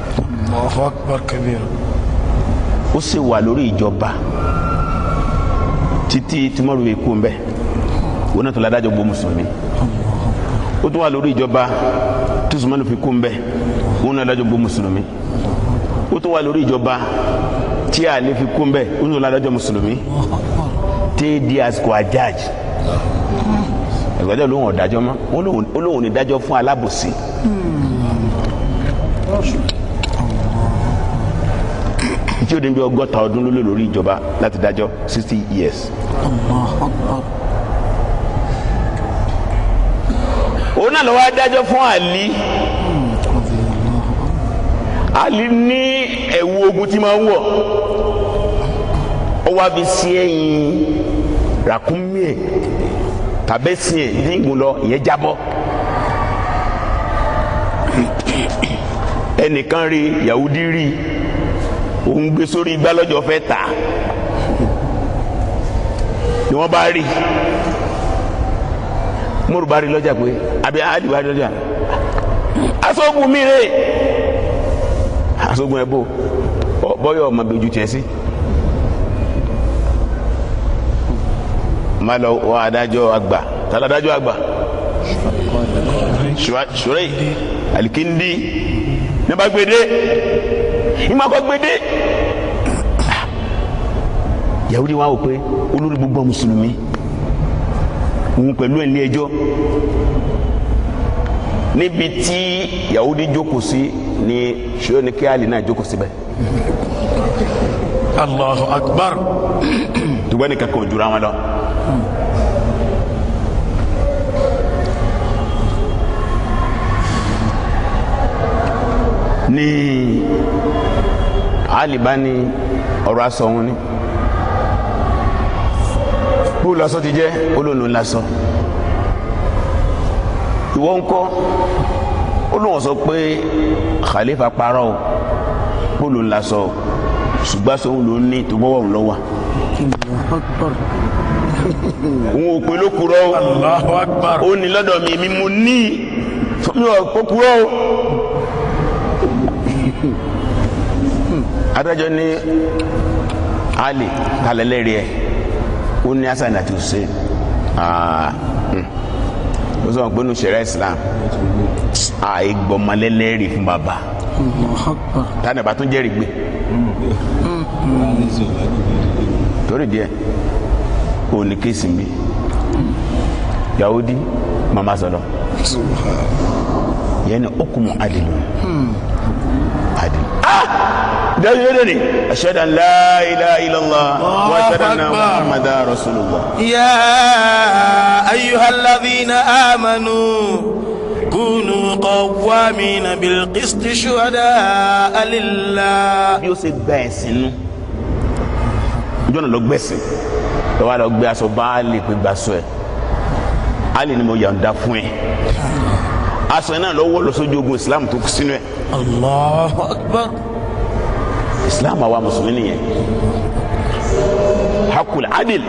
B: Allahu Akbar kabir.
A: Ó sì wà lórí ìjọba títí tí Umaru yìí kú ń bẹ. Òun náà tó ládájọ́ gbogbo mùsùlùmí. Ó tún wà lórí ìjọba tí Usmanu fi kú ń bẹ, òun náà ládájọ́ gbogbo mùsùlùmí. Ó tún wà lórí ìjọba tí Àlí fi kú ń bẹ, òun náà ládájọ́ mùsùlùmí. Tí di àsìkò Hajjaj, ẹgbẹ́jọ́ lóhùn ọ̀dájọ́ mọ́, ó lóhùn ní dájọ́ fún alábòsí. Tí ó dín bí 60 ọdún ló lò lórí ìjọba láti dájọ́, 60 years. Òun náà ló wá dájọ́ fún Àlí. Àlí ní ẹ̀wù ogun tí máa ń wọ̀, ó wá fi sí ẹ̀yìn ràkúnmí ẹ̀ tàbẹ́sìn ẹ̀ ní ìgùn lọ, ìyẹn jábọ́. Ẹnìkan rí Yahudi rí, òun gbé sórí igbá lọ́jọ́ fẹ́ tà ni wọ́n bá rí. Mọ́rù bá rí lọ́jà pé àbí Àlí bá rí lọ́jà, aṣọ́gun mi rè, aṣọ́gun ẹ̀ bò bọ́yọ̀ ọmọ bí ojú tiẹ̀ sí. Má lọ wọ adájọ́ àgbà, tàlá adájọ́ àgbà Ṣùrẹ́ Alikindi ní bá gbede, ìmọ̀ akọ gbede. Yahudi wa wò pé olórí gbogbo mùsùlùmí òun pẹ̀lú ẹ̀ ní ẹjọ́. Níbi tí Yahudi jókòó sí ni Ṣùrẹ́ ní kí Àlí náà jókòó síbẹ̀.
B: Allahu Akbar.
A: Dùgbọ́n nìkan kò jura wọn lọ. Ní Àlí bá ní ọ̀rọ̀ aṣọ wọn ni bó lásọ ti jẹ́, olóòlù lásọ. Ìwọ ńkọ́? Olóòwò sọ pé Khalifa parọ́ o, bó ló lásọ, ṣùgbọ́n sọ òun ló ní tó bọ́wọ́ òun lọ́wọ́. Òun ò pé ló kúrọ́ o.
B: Allahu Akbar.
A: Ó ní lọ́dọ̀ mi, mi mo ní mi ò kó kúrọ́ o. Adájọ́ ní Àlí kalẹ̀lẹ́rìí ẹ̀, ó ní Hasan àti Hussein. Ó sọ pé nínú ṣẹ̀ríà Islam àìgbọ́mọlẹ́lẹ́rìí fún bàbá tani bá tún jẹ́rìí gbé torí díẹ̀ ó ní kéésì mi. Yahudi mama sọlọ yẹn ni okumu adilu adilu. Dájúdájú ni ashhadu an la ilaha illallah wa ashhadu anna muhammadan rasulullah.
B: Ya ayyuhalladhina amanu kunu qawwamina bil qisti shuhada'a lillah.
A: Bí ó ṣe gba ẹ̀sìn nù, ìjọ náà lọ gbẹ̀sìn, lọ́wọ́ lọ gbé aṣọ bá lè pé gbàṣọ ẹ̀, Àlí ni mo yànda fún ẹ, aṣọ náà lọ́wọ́ lọ sójú ogun Islam tó kú sínú ẹ̀.
B: Allahu Akbar.
A: Islam àwa mùsùlùmí nìyẹn. Hakul adil,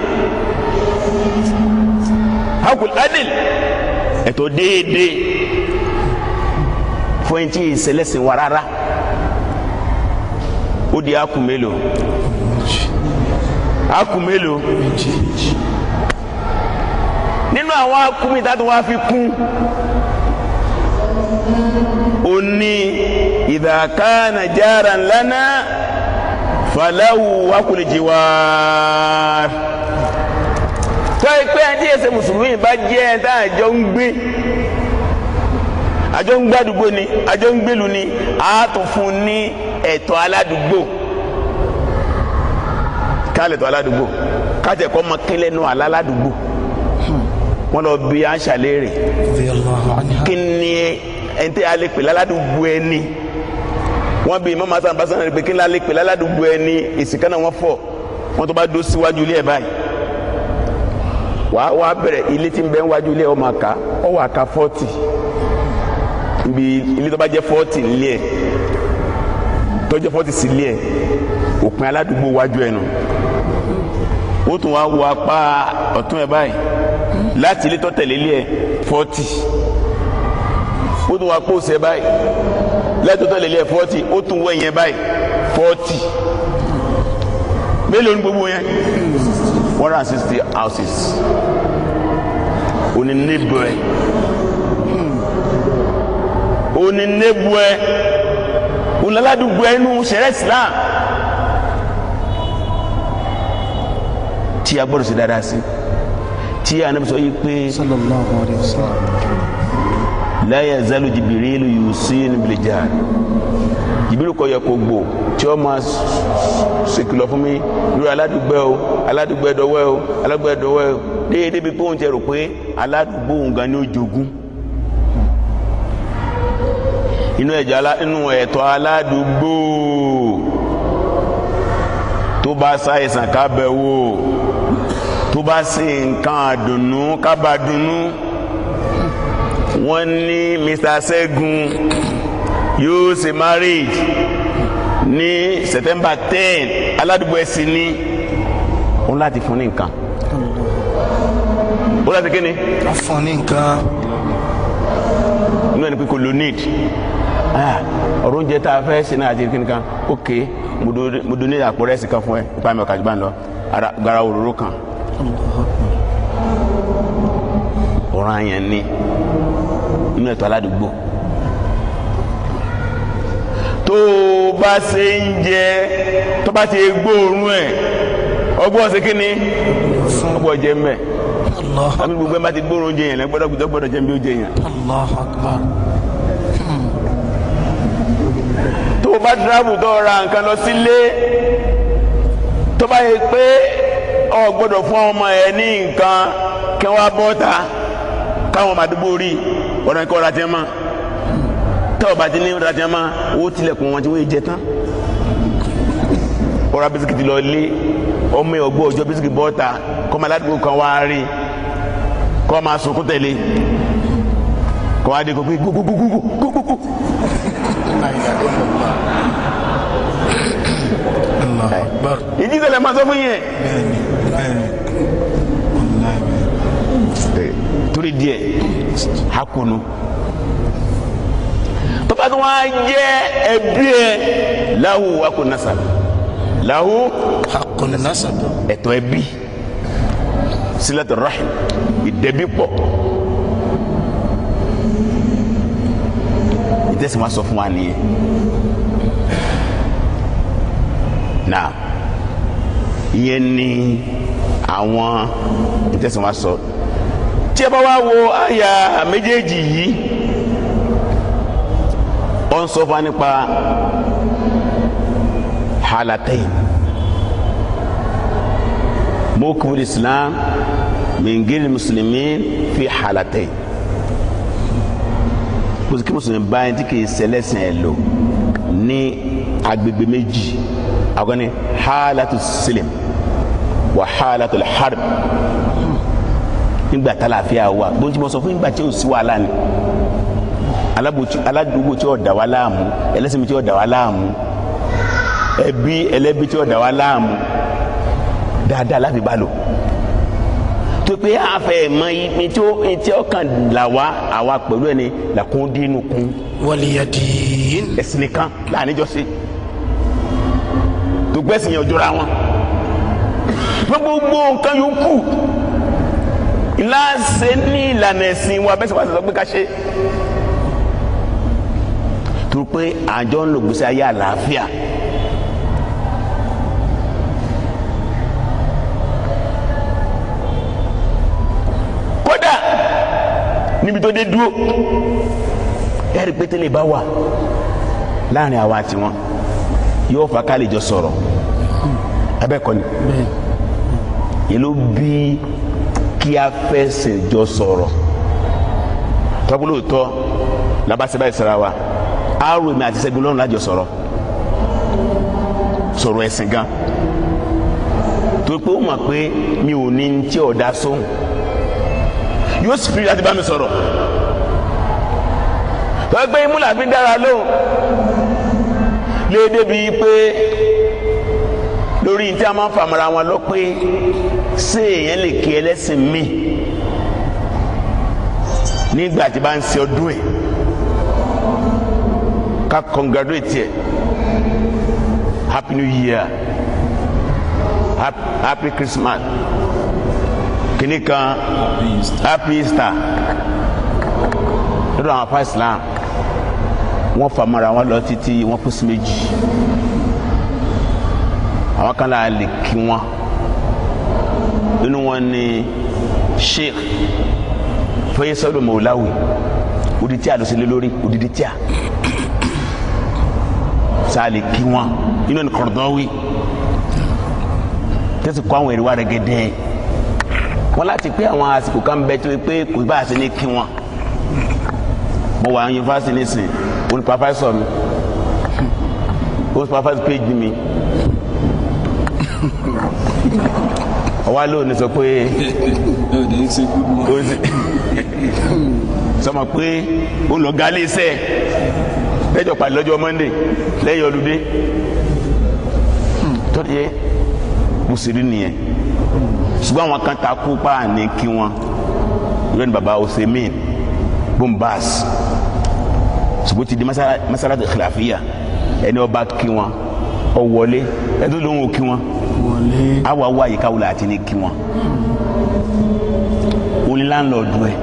A: hakul adil, ẹ̀tọ́ déédéé fún ẹni tí ìṣẹlẹsìn wa rárá. Ó di akun mélòó? Akun mélòó? Nínú àwọn akun mi tá tó wá fi kún, ó ní idha kana jaran lana falahu hakul jiwar. Tó ẹ pé ẹni tí ẹsẹ mùsùlùmí bá jẹ́ ẹ tá àjọ ń gbé, àjọ ń gbàdúgbò ni, àjọ ń gbèlú ni, a tún fún ní ẹ̀tọ́ aládùúgbò. Kálẹ̀ tó aládùúgbò kájẹ̀ kọ́ mọ kílẹ̀ nù aládùúgbò. Wọ́n lọ bí Aisha léèrè, kí ni ẹni tí a lè pè láládùúgbò ẹni? Wọ́n bí Imam Hasan Basri pé kí ni a lè pè láládùúgbò ẹni? Èsì kan náà wọ́n fọ̀, wọ́n tó bá dó síwájú ilé ẹ̀ báyìí, wàá bẹ̀rẹ̀ ilé tí ń bẹ wájú ilé ẹ̀, ọ máa kà, ọ wà ká 40. Ibi ilé tó bá jẹ́ 40 nílé ẹ̀, tó jẹ́ 40 sí ilé ẹ̀, òpin aládùúgbò wájú ẹ̀ nù. Ó tún wá wọ apá ọ̀tún ẹ̀ báyìí láti ilé tó tẹ̀lé ilé ẹ̀ 40. Ó tún wá pòsì ẹ̀ báyìí láti tó tẹ̀lé ilé ẹ̀ 40. Ó tún wọ ẹ̀yìn báyìí 40. Mélòó ni gbogbo yẹn? 160 houses. Onínébo ẹ, onínébo ẹ, onílàdúgbò ẹnu sẹrẹ Islam tí a gbọ́dọ̀ sí dáadáa sí, tí a nàbí sọ yìí pé
C: sallallahu alayhi wa sallam,
A: la yazalu Jibrilu yusini bil jar. Jibrilu kò yẹ kó gbò tí ó máa ṣèkìlọ̀ fún mi lórí aládùúgbò o, aládùúgbò ẹdọwẹ o, aládùúgbò ẹdọwẹ o, déédéé bí pé òun ti rò pé aládùúgbò òun gan ni ó jogún. Inú ẹ̀tọ́ aládùúgbò tó bá ṣàìsàn ká bẹ̀ wò, tó bá ṣe nǹkan àdùnnú ká bá dùnnú. Wọ́n ní Mr. Ṣẹ́gun yóò ṣe marriage ní September 10, aládùúgbò ẹ̀sìn ní òun láti fún ní nǹkan. Ó láti kíni?
B: Fún ní nǹkan.
A: Inú ẹni pé kò lo need. Ọ̀rọ̀ oúnjẹ tá a fẹ́ ṣe náà àti kíni kan, ok, mo donate àpò rẹ́sì kan fún ẹ, ipa mi ọ̀kadì bá ń lọ, gara òróró kan. Ọ̀ràn yẹn ni inú ẹ̀tọ́ aládùúgbò. Tó o bá ṣe ń jẹ, tó bá ti gbóòórùn ẹ̀, ọgbọ́n ṣe kíni? Ọgbọ́n jẹ mẹ́. Àmì gbogbo ẹ bá ti gbóòórùn oúnjẹ yẹn lẹ gbọ́dọ̀ jẹ bí ó jẹ yẹn.
C: Allahu Akbar.
A: Tó o bá tíráàbù tó ra nǹkan lọ sílé, tó bá yẹ pé o gbọ́dọ̀ fún ọmọ ẹ ní nǹkan kí wọ́n á bọ́ ta káwọn ọmọ àdúgbò rí ọ̀nà ìkọ́ ra tiẹ̀ mọ́. Tó o bá ti ní ra tiẹ̀ mọ́, owó tilẹ̀kùn wọn tí wọ́n jẹ tán. Ọ̀rọ̀ bisikíìtì lọ lé ọmọ ọgbọ́ ọjọ́ bisikíìtì bọ́ ta kọ́ ọmọ aládùúgbò kan wá rí kọ́ máa sunkún tẹ̀lé kọ́ wá dé kó pé gbogbogbogbogbogbogbò. Ìdí ìṣẹ̀lẹ̀ máa sọ fún yẹn. Torí díẹ̀ hakunu tọ́ba tó wá jẹ́ ẹbí ẹ lahu hakun nasab, lahu
B: hakun nasab,
A: ẹ̀tọ́ ẹbí, silatu rahim, ìdẹ̀bí pọ̀. Ìtẹ̀sí wa sọ fún wa nìyẹn. Náà ìyẹn ni àwọn ìtẹ̀sí wa sọ. Tí ẹ bá wá wo àyà méjèèjì yìí, ó ń sọ fún wa nípa halatayn mawqif al-Islam min ghayri muslimin fi halatayn. Kí mùsùlùmí báyìí tí kìí ṣẹlẹ́sìn ẹ̀ lò ní agbègbè méjì. Àwọn ni halatu silim wa halatu harb. Nígbà tálàfíà wà, bó ti mọ sọ fún nígbà tí ò sí wàhálà ni, aládùúgbò tí ò dà wá láàmú, ẹlẹ́sìn mi tí ò dà wá láàmú, ẹbí ẹlẹ́bí tí ò dà wá láàmú, dáadáa láfi bá lò. Tó pé àfẹ́ mọ ibi tí ó kàn là wá àwa pẹ̀lú ẹni làkún dínú kún.
B: Waliyadin.
A: Ẹ̀sìn nìkan láàrin jọ sí. Tó gbẹ́sìn yẹn jọra wọn. Gbogbo nǹkan yòókù ìlàsẹ̀ ní ìlànà ẹ̀sìn wa bẹ́sẹ̀ wá sọ pé ká ṣe. Tó pé àjọ ń lò gbèsè ayé àlàáfíà. Kódà níbi tó dé dúró, ẹ̀rí pétélé bá wà láàrin àwa àti wọn, yóò fà ká lè jọ sọ̀rọ̀. Abẹ́kọ̀ ni yìí ló bí kí a fẹsẹ̀ jọ sọ̀rọ̀. Tọ́gbọ́n lóòótọ́ labasẹ́bá ìsara wa, àrò èmi àti Ṣẹ́gun lọ́rùn lájọ sọ̀rọ̀ sọ̀rọ̀ ẹ̀sìn gan, tó pé ó mọ̀ pé mi ò ní tí ọ̀dà sóhun, yóò sì fi láti bá mi sọ̀rọ̀. Tọ́ pé imú làbí dára lóhùn léde bíi pé lórí tí a máa ń fàmọ́ra wọn lọ pé ṣé èèyàn lè kí ẹlẹ́sìn mi nígbà tí bá ń ṣe ọdún ẹ̀, ká congratulate ẹ̀, happy new year, happy Christmas, Kìnnì kan happy Easter lọ́dọ̀ àwọn afa Islam wọ́n famara wọn lọ títí wọ́n kú sí méjì. Àwọn kan láà lè kí wọn, inú wọn ni Sheikh Faisal Mawlawi, odidi tí a lọ sí lé lórí odidi tí a sáà lè kí wọn, inú ni Qaradawi tẹsí kó àwọn èrè wa rẹ̀ gẹ́dẹ́ wọn láti pé àwọn àsìkò kan bẹ tó pé kò bá a ṣe ní kí wọn. Mo wà ní yunifásitì nísìn, òun ni pàfẹ́sọ̀ mi, òun ni pàfẹ́sọ̀ péjì mi, ọwọ́ lónìí sọ pé sọmọ pé ó lọ gálé iṣẹ́ lẹ́jọ́ pàdé lọ́jọ́ Monday lẹ́yìn ọlùdé tó ti yẹ mùsùlùmí nìyẹn. Ṣùgbọ́n àwọn kan ta kú pa ní kí wọn lónìí baba Osemin Bombas, ṣùgbọ́n ti di masala tó khilafiyya, ẹni ọba kí wọn ọ wọlé, ẹni tó lóun ò kí wọn awa wa yìí káwùlà àti ní kí wọn. Ó ní láńlọ́ọ̀dù ẹ̀,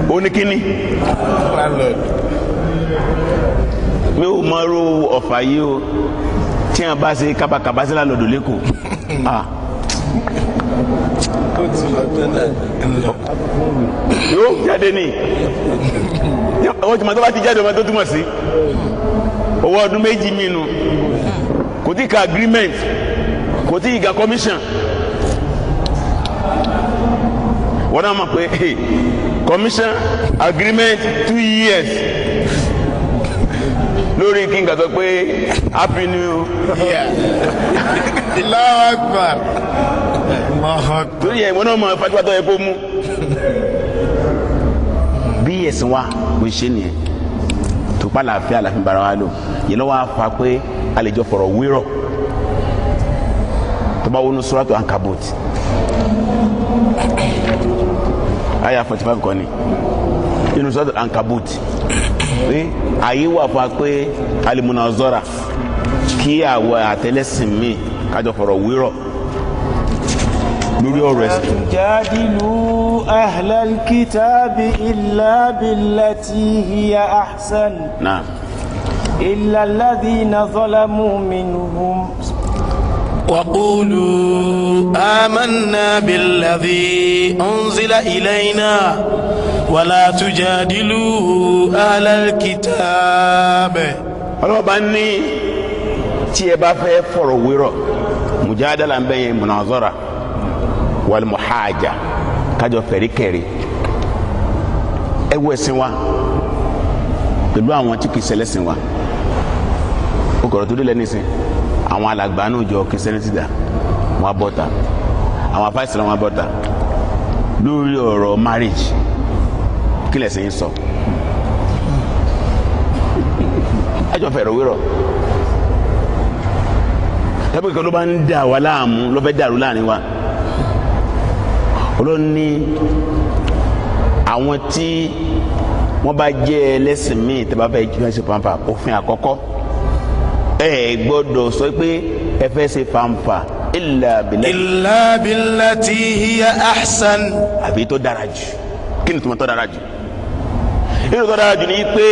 A: ó ní kíní mi ò mọ irú ọ̀fà yìí o, tí wọn bá ṣe kábàkábà sí láńlọ́ọ̀dù lẹ́kọ̀ọ́ yóò jáde ní ọwọ́ tìmọ̀ tó bá ti jáde ọmọ tó túmọ̀ sí owó ọdún méjì mìínú, kò tí ka agreement, kò tí ka commission. Wọ́n náà mọ̀ pé commission agreement 2 years lórí kí n kà sọ pé happy new
B: year. Allahu Akbar. Allahu Akbar.
A: Torí ẹ̀ wọ́n náà mọ̀ fatiwa tó yẹ kó mú. Bí ẹ̀sìn wa kò ṣe nìyẹn tó pa làáfíà làfin bara wa lò yìí lọ́wọ́ afa pé a lè jọ fọ̀rọ̀ wérọ̀ tó bá wọnú Suratu Ankabut aya 45 kọ́ni inú Suratu Ankabut pé àyè wà fún wa pé alimunazara kí àwọ̀ àtẹlẹsìn mi kájọ fọ̀rọ̀ wérọ̀ lórí ọ̀rọ̀ ẹ̀sìn.
C: Tujadilu ahlal kitabi illa billati hiya ahsan.
A: Naam.
C: Illa alladhina zalamu minhum.
B: وقولوا آمنا بالذي أنزل إلينا ولا تجادلوا أهل الكتاب.
A: Ọlọ́run bá ní tí ẹ bá fẹ́ fọ̀rọ̀ wérọ̀ mujadala ń bẹ yẹn munazara wal muhaja kájọ fẹ̀rí kẹ̀rí ẹ wọ ẹ̀sìn wa pẹ̀lú àwọn tí kì í ṣẹlẹ́sìn wa ó kọ̀rọ̀ tó dé lẹ́nu ìsìn àwọn alàgbà náà jọ kìrìsìtẹ́nìtì dà wọn bọ́ta àwọn afáìsàn wọn bọ́ta lórí ọ̀rọ̀ marriage kí lẹ̀sìn yín sọ ẹjọ́ fẹ̀rọ̀ wérọ̀ tàbí kan ló bá ń dà wá láàmú ló fẹ́ dàrú láàrin wa. Ọlọ́run ní àwọn tí wọ́n bá jẹ́ ẹlẹ́sìn míì tẹ́ bá fẹ́ ṣe fanfa òfin àkọ́kọ́ ẹ gbọ́dọ̀ sọ pé ẹ fẹ́ ṣe fanfa illa billati
B: illa billati hiya ahsan
A: àbí tó dára jù. Kí ni tuma tó dára jù? Nínú tó dára jù ni pé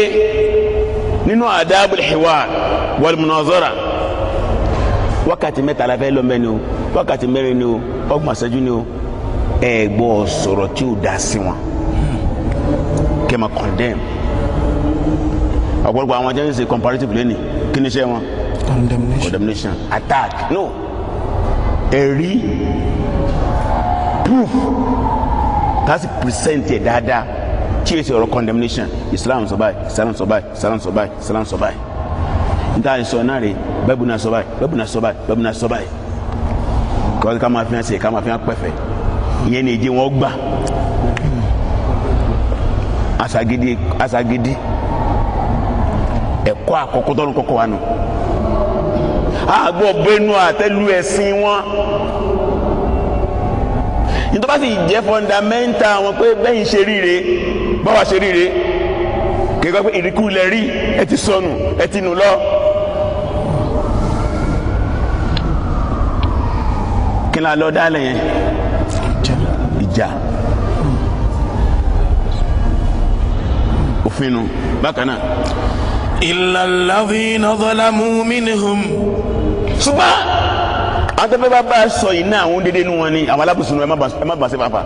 A: nínú adabul hiwar wal munazara wákàtí mẹ́ta la fẹ́ lọ mẹ́ni o, wákàtí mẹ́rin ni o, ọgbọ̀n ìṣẹ́jú ni o, ẹ gbọ́ sọ̀rọ̀ tí o da sí wọn kẹ́ ma condemn. Ọ̀pọ̀lọpọ̀ àwọn jẹ́ ń ṣe comparative lẹ́nìí, kí ni iṣẹ́ wọn?
B: Condemnation.
A: Condemnation, attack. No, ẹ̀rí proof kasi present yẹ dáadáa tí yẹ sọ̀rọ̀ condemnation. Islam sọ báyìí, Islam sọ báyìí, Islam sọ báyìí, Islam sọ báyìí, níta sọ náà rè bẹ́ẹ̀ náà sọ báyìí, bẹ́ẹ̀ náà sọ báyìí, bẹ́ẹ̀ náà sọ báyìí, kọ́ ká máa fi hàn ṣe ká máa fi hàn pẹ̀fẹ̀ ìyẹn ní ìjẹ́ wọn gbà. Asagidi asagidi ẹ̀kọ́ àkọ́kọ́ tọ́nu kọ́kọ́ wa nù àgbọ̀ bẹnu àtẹ́lu ẹ̀sìn wọn nítorí bá sì jẹ́ fọ́ndámẹ́ntà wọn pé bẹ́yìn ṣe ríre báwa ṣe ríre kíkọ́ pé ìrìkú lẹ rí ẹ ti sọnù ẹ ti nù lọ. Kí Kí ni a lọ dálẹ̀ yẹn? Ìjà. Òfin nu bákan náà.
B: Illa alladhina zalamu minhum.
A: Ṣùgbọ́n àwọn tó fẹ́ bá bá sọ yìí náà àwọn dédé nu wọn ni àwọn alábùsùn ẹ má bà sí pàápàá.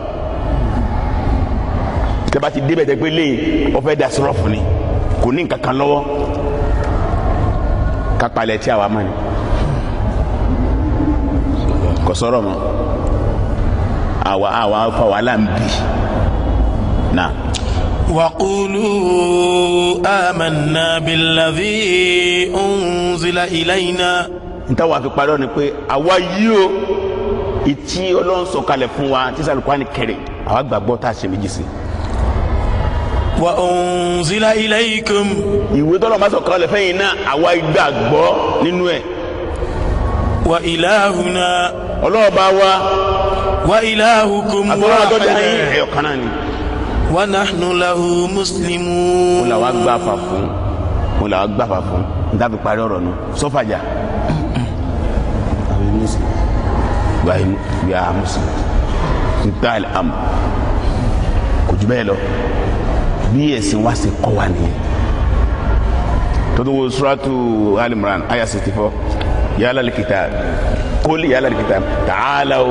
A: Tẹ́ bá ti débẹ̀ tẹ́ pé lé ọ̀fẹ́ da sọ́rọ̀fù ni kò ní nǹkan kan lọ́wọ́ kápálẹ̀ tí àwa mọ̀ ni kò sọ̀rọ̀ mọ́ àwa àwa fa wàhálà ń bì náà.
B: وقولوا آمنا بالذي أنزل إلينا.
A: N ta wàá fi parọ́ ni pé àwa yìí o ìtí Ọlọ́run sọ̀kalẹ̀ fún wa tí Al-Qur'ani kẹrẹ àwa gbàgbọ́ tá a ṣe méjì sí.
B: وأنزل إليكم.
A: Ìwé tọ́lọ̀ bá sọ̀kalẹ̀ fẹ́yìn náà àwa gbàgbọ́ nínú ẹ̀.
B: وإلهنا.
A: Ọlọ́run bá wa.
B: وإلهكم
A: àtọ́lọ́run tó dá yín
B: واحد.
A: Ẹ̀yọ̀ kan náà ni.
B: ونحن له مسلمون.
A: Òun làwa gbà fà fún, òun làwa gbà fà fún n tàbí parí ọ̀rọ̀ nu sọ́fàjà. We are Muslim. Nta am kò jù bẹ́ẹ̀ lọ bí ẹ̀sìn wa ṣe kọ́ wa nìyẹn. Tótó wo suratu Al-Imran aya 64 ya ahlal kitab qul ya ahlal kitab ta'alaw.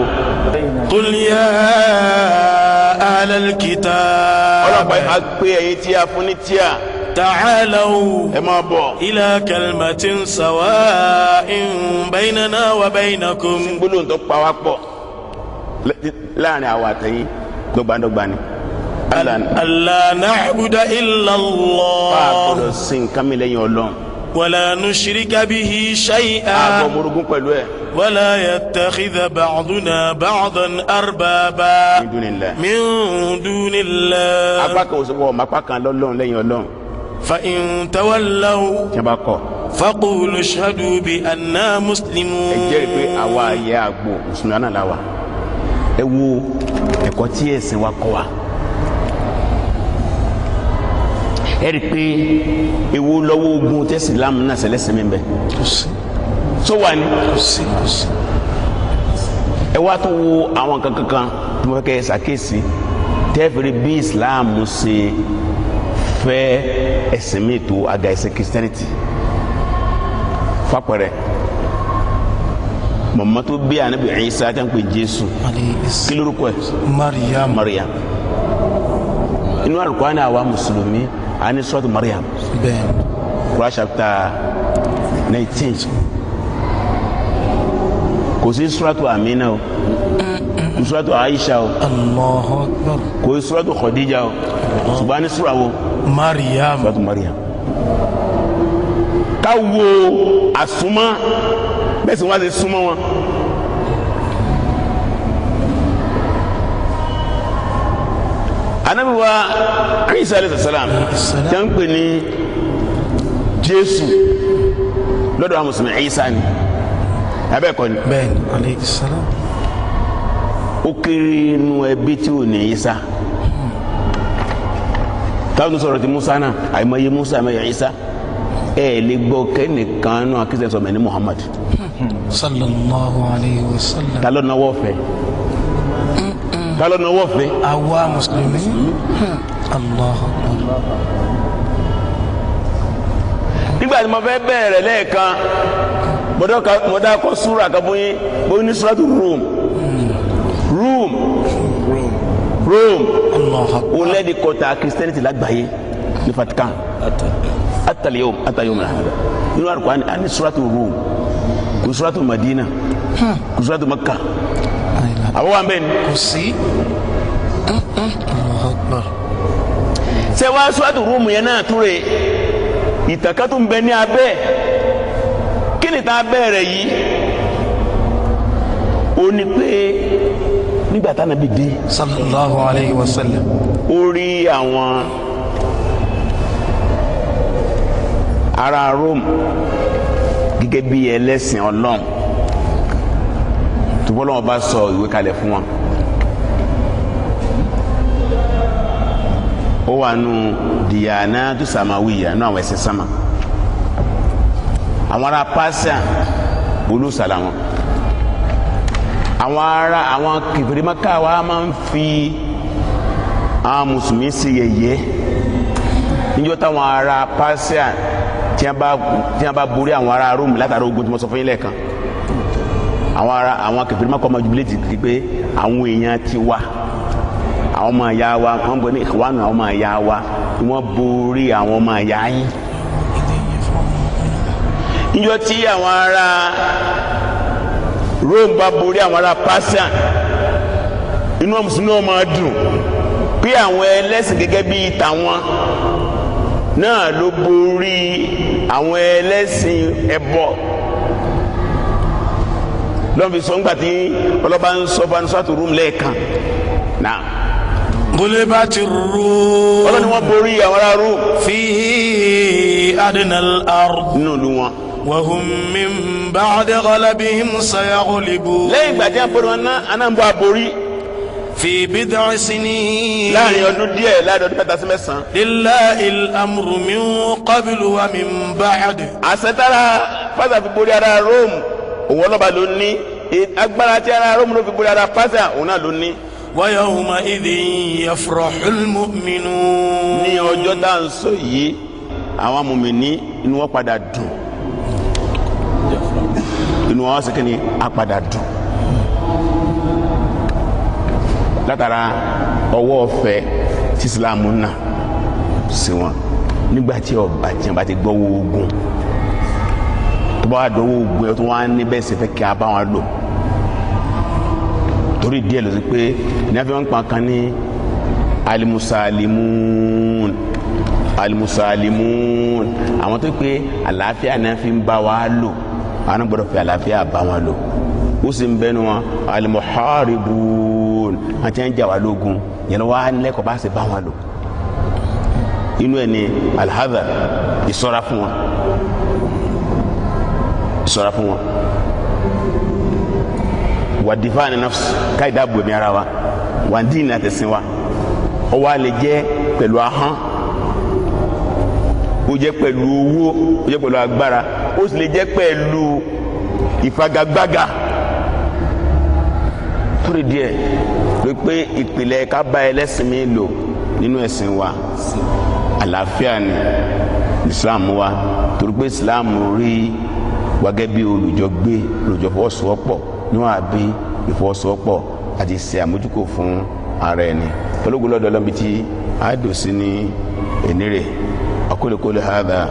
B: قل يا أهل الكتاب.
A: Ọlọ́pàá a pé ẹ̀yin tí a fún ní tíà.
B: تعالوا
A: Ẹ máa bọ̀.
B: إلى كلمة سواء بيننا وبينكم.
A: Gbólóhùn tó pa wá pọ̀ láàrin àwa àtẹ̀yìn dọ́gbandọ́gba ni.
B: ألا نعبد إلا
A: A
B: الله.
A: gbọ́dọ̀ sin nǹkan mi lẹ́yìn Ọlọ́run.
B: ولا نشرك به
A: A
B: شيئا.
A: gbọ́ morogún pẹ̀lú ẹ̀.
B: ولا يتخذ بعضنا بعضا أربابا
A: Min dunillah.
B: من دون الله.
A: Apá kan òsèwọ̀ ọmọ apá kan lọ́lọ́run lẹ́yìn Ọlọ́run.
B: فإن تولوا
A: Tí a bá kọ̀.
B: فقولوا اشهدوا بأننا مسلمون.
A: Ẹ jẹ́rìí pé àwa ayé àgbo mùsùlùmí náà la wà. Ẹ wo ẹ̀kọ́ tí ẹ̀sìn wa kọ́ wa. Ẹ rí i pé ewu lọ́wọ́ ogun tẹ́sí láàmú náà sẹlẹ̀sìn mi bẹ́ẹ̀. Tó wà ní. Ẹ wá tó wo àwọn kankan kan tí mo fẹ́ kẹ́ ẹ ṣàkíyèsí tẹ́fìrí bí Islam ṣe fẹ́ ẹ̀sìn mi tó aga ẹ̀sìn Christianity. Fapẹ̀rẹ̀ mọ̀mọ́ tó bí Ànábì Ìsá tí a ń pè Jésù kí lórúkọ ẹ̀?
B: Mariam.
A: Mariam. Inú Al-Qur'ani àwa mùsùlùmí a ní sọ́ọ̀tù Mariam.
B: Bẹ́ẹ̀.
A: Quran chapter 19. Kò sí suratu Amina o, kò sí suratu Aisha o,
B: Allahu Akbar.
A: Kò sí suratu Khadija o, ṣùgbọ́n a ní sura wo?
B: Mariam.
A: Suratu Mariam. Ká wo àsúnmọ́ bẹ́ẹ̀ sì wá sí súnmọ́ wọn. Ànábì wa Isa alayhi salam tí a ń pè ní Jésù lọ́dọ̀ àwọn mùsùlùmí Isa ni abẹ́ kọ́ ni.
B: Bẹ́ẹ̀ ni alayhi salam.
A: Ó kéré inú ẹbí tí ò ní Isa táwọn tó sọ̀rọ̀ ti Musa náà àìmọye Musa àìmọye Isa ẹ lè gbọ́ kẹ́nìkan náà kí sẹ́ sọ̀mọ̀ ní Muhammad.
B: Sallallahu alayhi wa sallam.
A: Ta ló náwó fẹ́? Ta ló náwó fẹ́?
B: Àwa mùsùlùmí. Allahu Akbar.
A: Nígbà tí mo fẹ́ bẹ̀rẹ̀ lẹ́ẹ̀kan mo dákọ̀ súra kan fún yín bó ní súratu Rome Rome Rome
B: Allahu Akbar.
A: Ó lẹ́ẹ̀dí kọta Christianity lágbàáyé ní Vatican ataliyom ataliyom na hada inú Al-Qur'an ani súratu Rome kò súratu Madina kò súratu Makka àbọ̀ wà ń bẹ́ẹ̀ ni.
B: Kò sí. Allahu Akbar.
A: Ṣé wàá súratu Rome yẹn náà túre ìtàkà tó ń bẹ ní abẹ́ kí ni tá a bẹ̀rẹ̀ yìí ó ní pé nígbà tá Ànábì dé
B: Sallallahu alayhi wa sallam.
A: Ó rí àwọn ará Rome gẹ́gẹ́ bí ẹlẹ́sìn Ọlọ́run tó bọ́lọ́wọ́ bá sọ ìwé kalẹ̀ fún wọn ó wà nù dìyànà tó sàmáwìyà nù àwọn ẹ̀sìn sámà àwọn ará Pásíà olùsàlà wọn Àwọn ará àwọn kèfèrí Mákà wa máa ń fi àwọn mùsùlùmí ṣe yẹ̀yẹ́ níjọ́ táwọn ará Persia tí wọ́n bá borí àwọn ará Rome látara ogun tí mo sọ fún yín lẹ́ẹ̀kan. Àwọn ará àwọn kèfèrí Mákà ọmọ jubilé ti di pé àwọn èèyàn ti wá, àwọn ọmọ ìyá wa, wọ́n bọ ní ìwánu àwọn ọmọ ìyá wa ni wọ́n borí àwọn ọmọ ìyá yín. Níjọ́ tí àwọn ará Rome bá borí àwọn ará Persia, inú mùsùlùmí náà máa dùn pé àwọn ẹlẹ́sìn gẹ́gẹ́ bíi tàwọn náà ló borí àwọn ẹlẹ́sìn ẹbọ. Lọ́n fi sọ ńgbà tí ọlọ́ba ń sọ fanusatu Rome lẹ́ẹ̀kan náà.
B: Gulibati Rum.
A: Ọlọ́ni wọ́n borí àwọn ará Rome.
B: Fi adnal ard.
A: Nínú ìlú wọn.
B: Wahum min ba'di ghalabihim sayaghlibun.
A: Lẹ́yìn ìgbà tí wọ́n borí wọn náà, aná ń bọ́ aborí.
B: Fi bid'i sinin.
A: Láàrin ọdún díẹ̀, láàrin ọdún 3 sí 9.
B: Lillahil amru min qablu wa min ba'd.
A: Àṣetara Fásà fi borí ará Rome, òun ọlọ́ba ló ní. Agbára tí ará Rome ló fi borí ará Fásà, òun náà ló ní.
B: Wa yawma idhin yafrahul mu'minun.
A: Ní ọjọ́ tá à ń sọ yìí, àwọn mùmíní inú wọn padà dùn. Inú wọn sì kí ni a padà dùn látara ọwọ́ ọ̀fẹ́ tí Ìsìlámù náà sí wọn nígbà tí ọba tí wọn bá ti gbọ́wọ́ ogun tó bá wà dọ́wọ́ ogun ẹ̀ tó wọ́n á ní bẹ́ẹ̀ sì fẹ́ kí a bá wọn lò. Torí díẹ̀ ló ti pé ní afi wọn pa kan ní alimusalimun, alimusalimun, àwọn tó pé àlàáfíà náà fi ń bá wa lò, àwọn gbọ́dọ̀ fi àlàáfíà bá wọn lò. Ó sì ń bẹnu wọn alimuharibun, àti ẹ̀ ń jà wá lógun yẹn lọ́wọ́ á lẹ́kọ̀ọ́ bá sì bá wọn lò. Inú ẹ̀ ní alhadar, ìṣọ́ra fún wọn, ìṣọ́ra fún wọn. Wà dìfà ní nafsi, káyì dáàbò ẹ̀mí ara wa, wà dín ní àtẹ̀sìn wa. Ó wá lè jẹ́ pẹ̀lú ahọ́n, ó jẹ́ pẹ̀lú owó, ó jẹ́ pẹ̀lú agbára, ó sì lè jẹ́ pẹ̀lú ìfagagbága. Torí díẹ̀ ló pé ìpìlẹ̀ ká bá ẹlẹ́sìn mi lò nínú ẹ̀sìn wa àlàáfíà ni Islam wa, torí pé Islam rí wa gẹ́gẹ́ bí olùjọ gbé, olùjọ fọwọ́sowọ́pọ̀ níwọ̀n àbí ìfọwọ́sowọ́pọ̀ àti ṣe àmójúkò fún ara ẹni. Pẹ̀lú gbọ́dọ̀ lọ́bi tí a dùn sí ní enire. Aqulu qawli hadha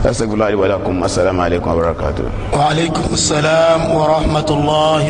A: astaghfirullaha li wa lakum. Assalamu alaykum wa barakatuh.
B: Wa alaykum assalam wa rahmatullahi.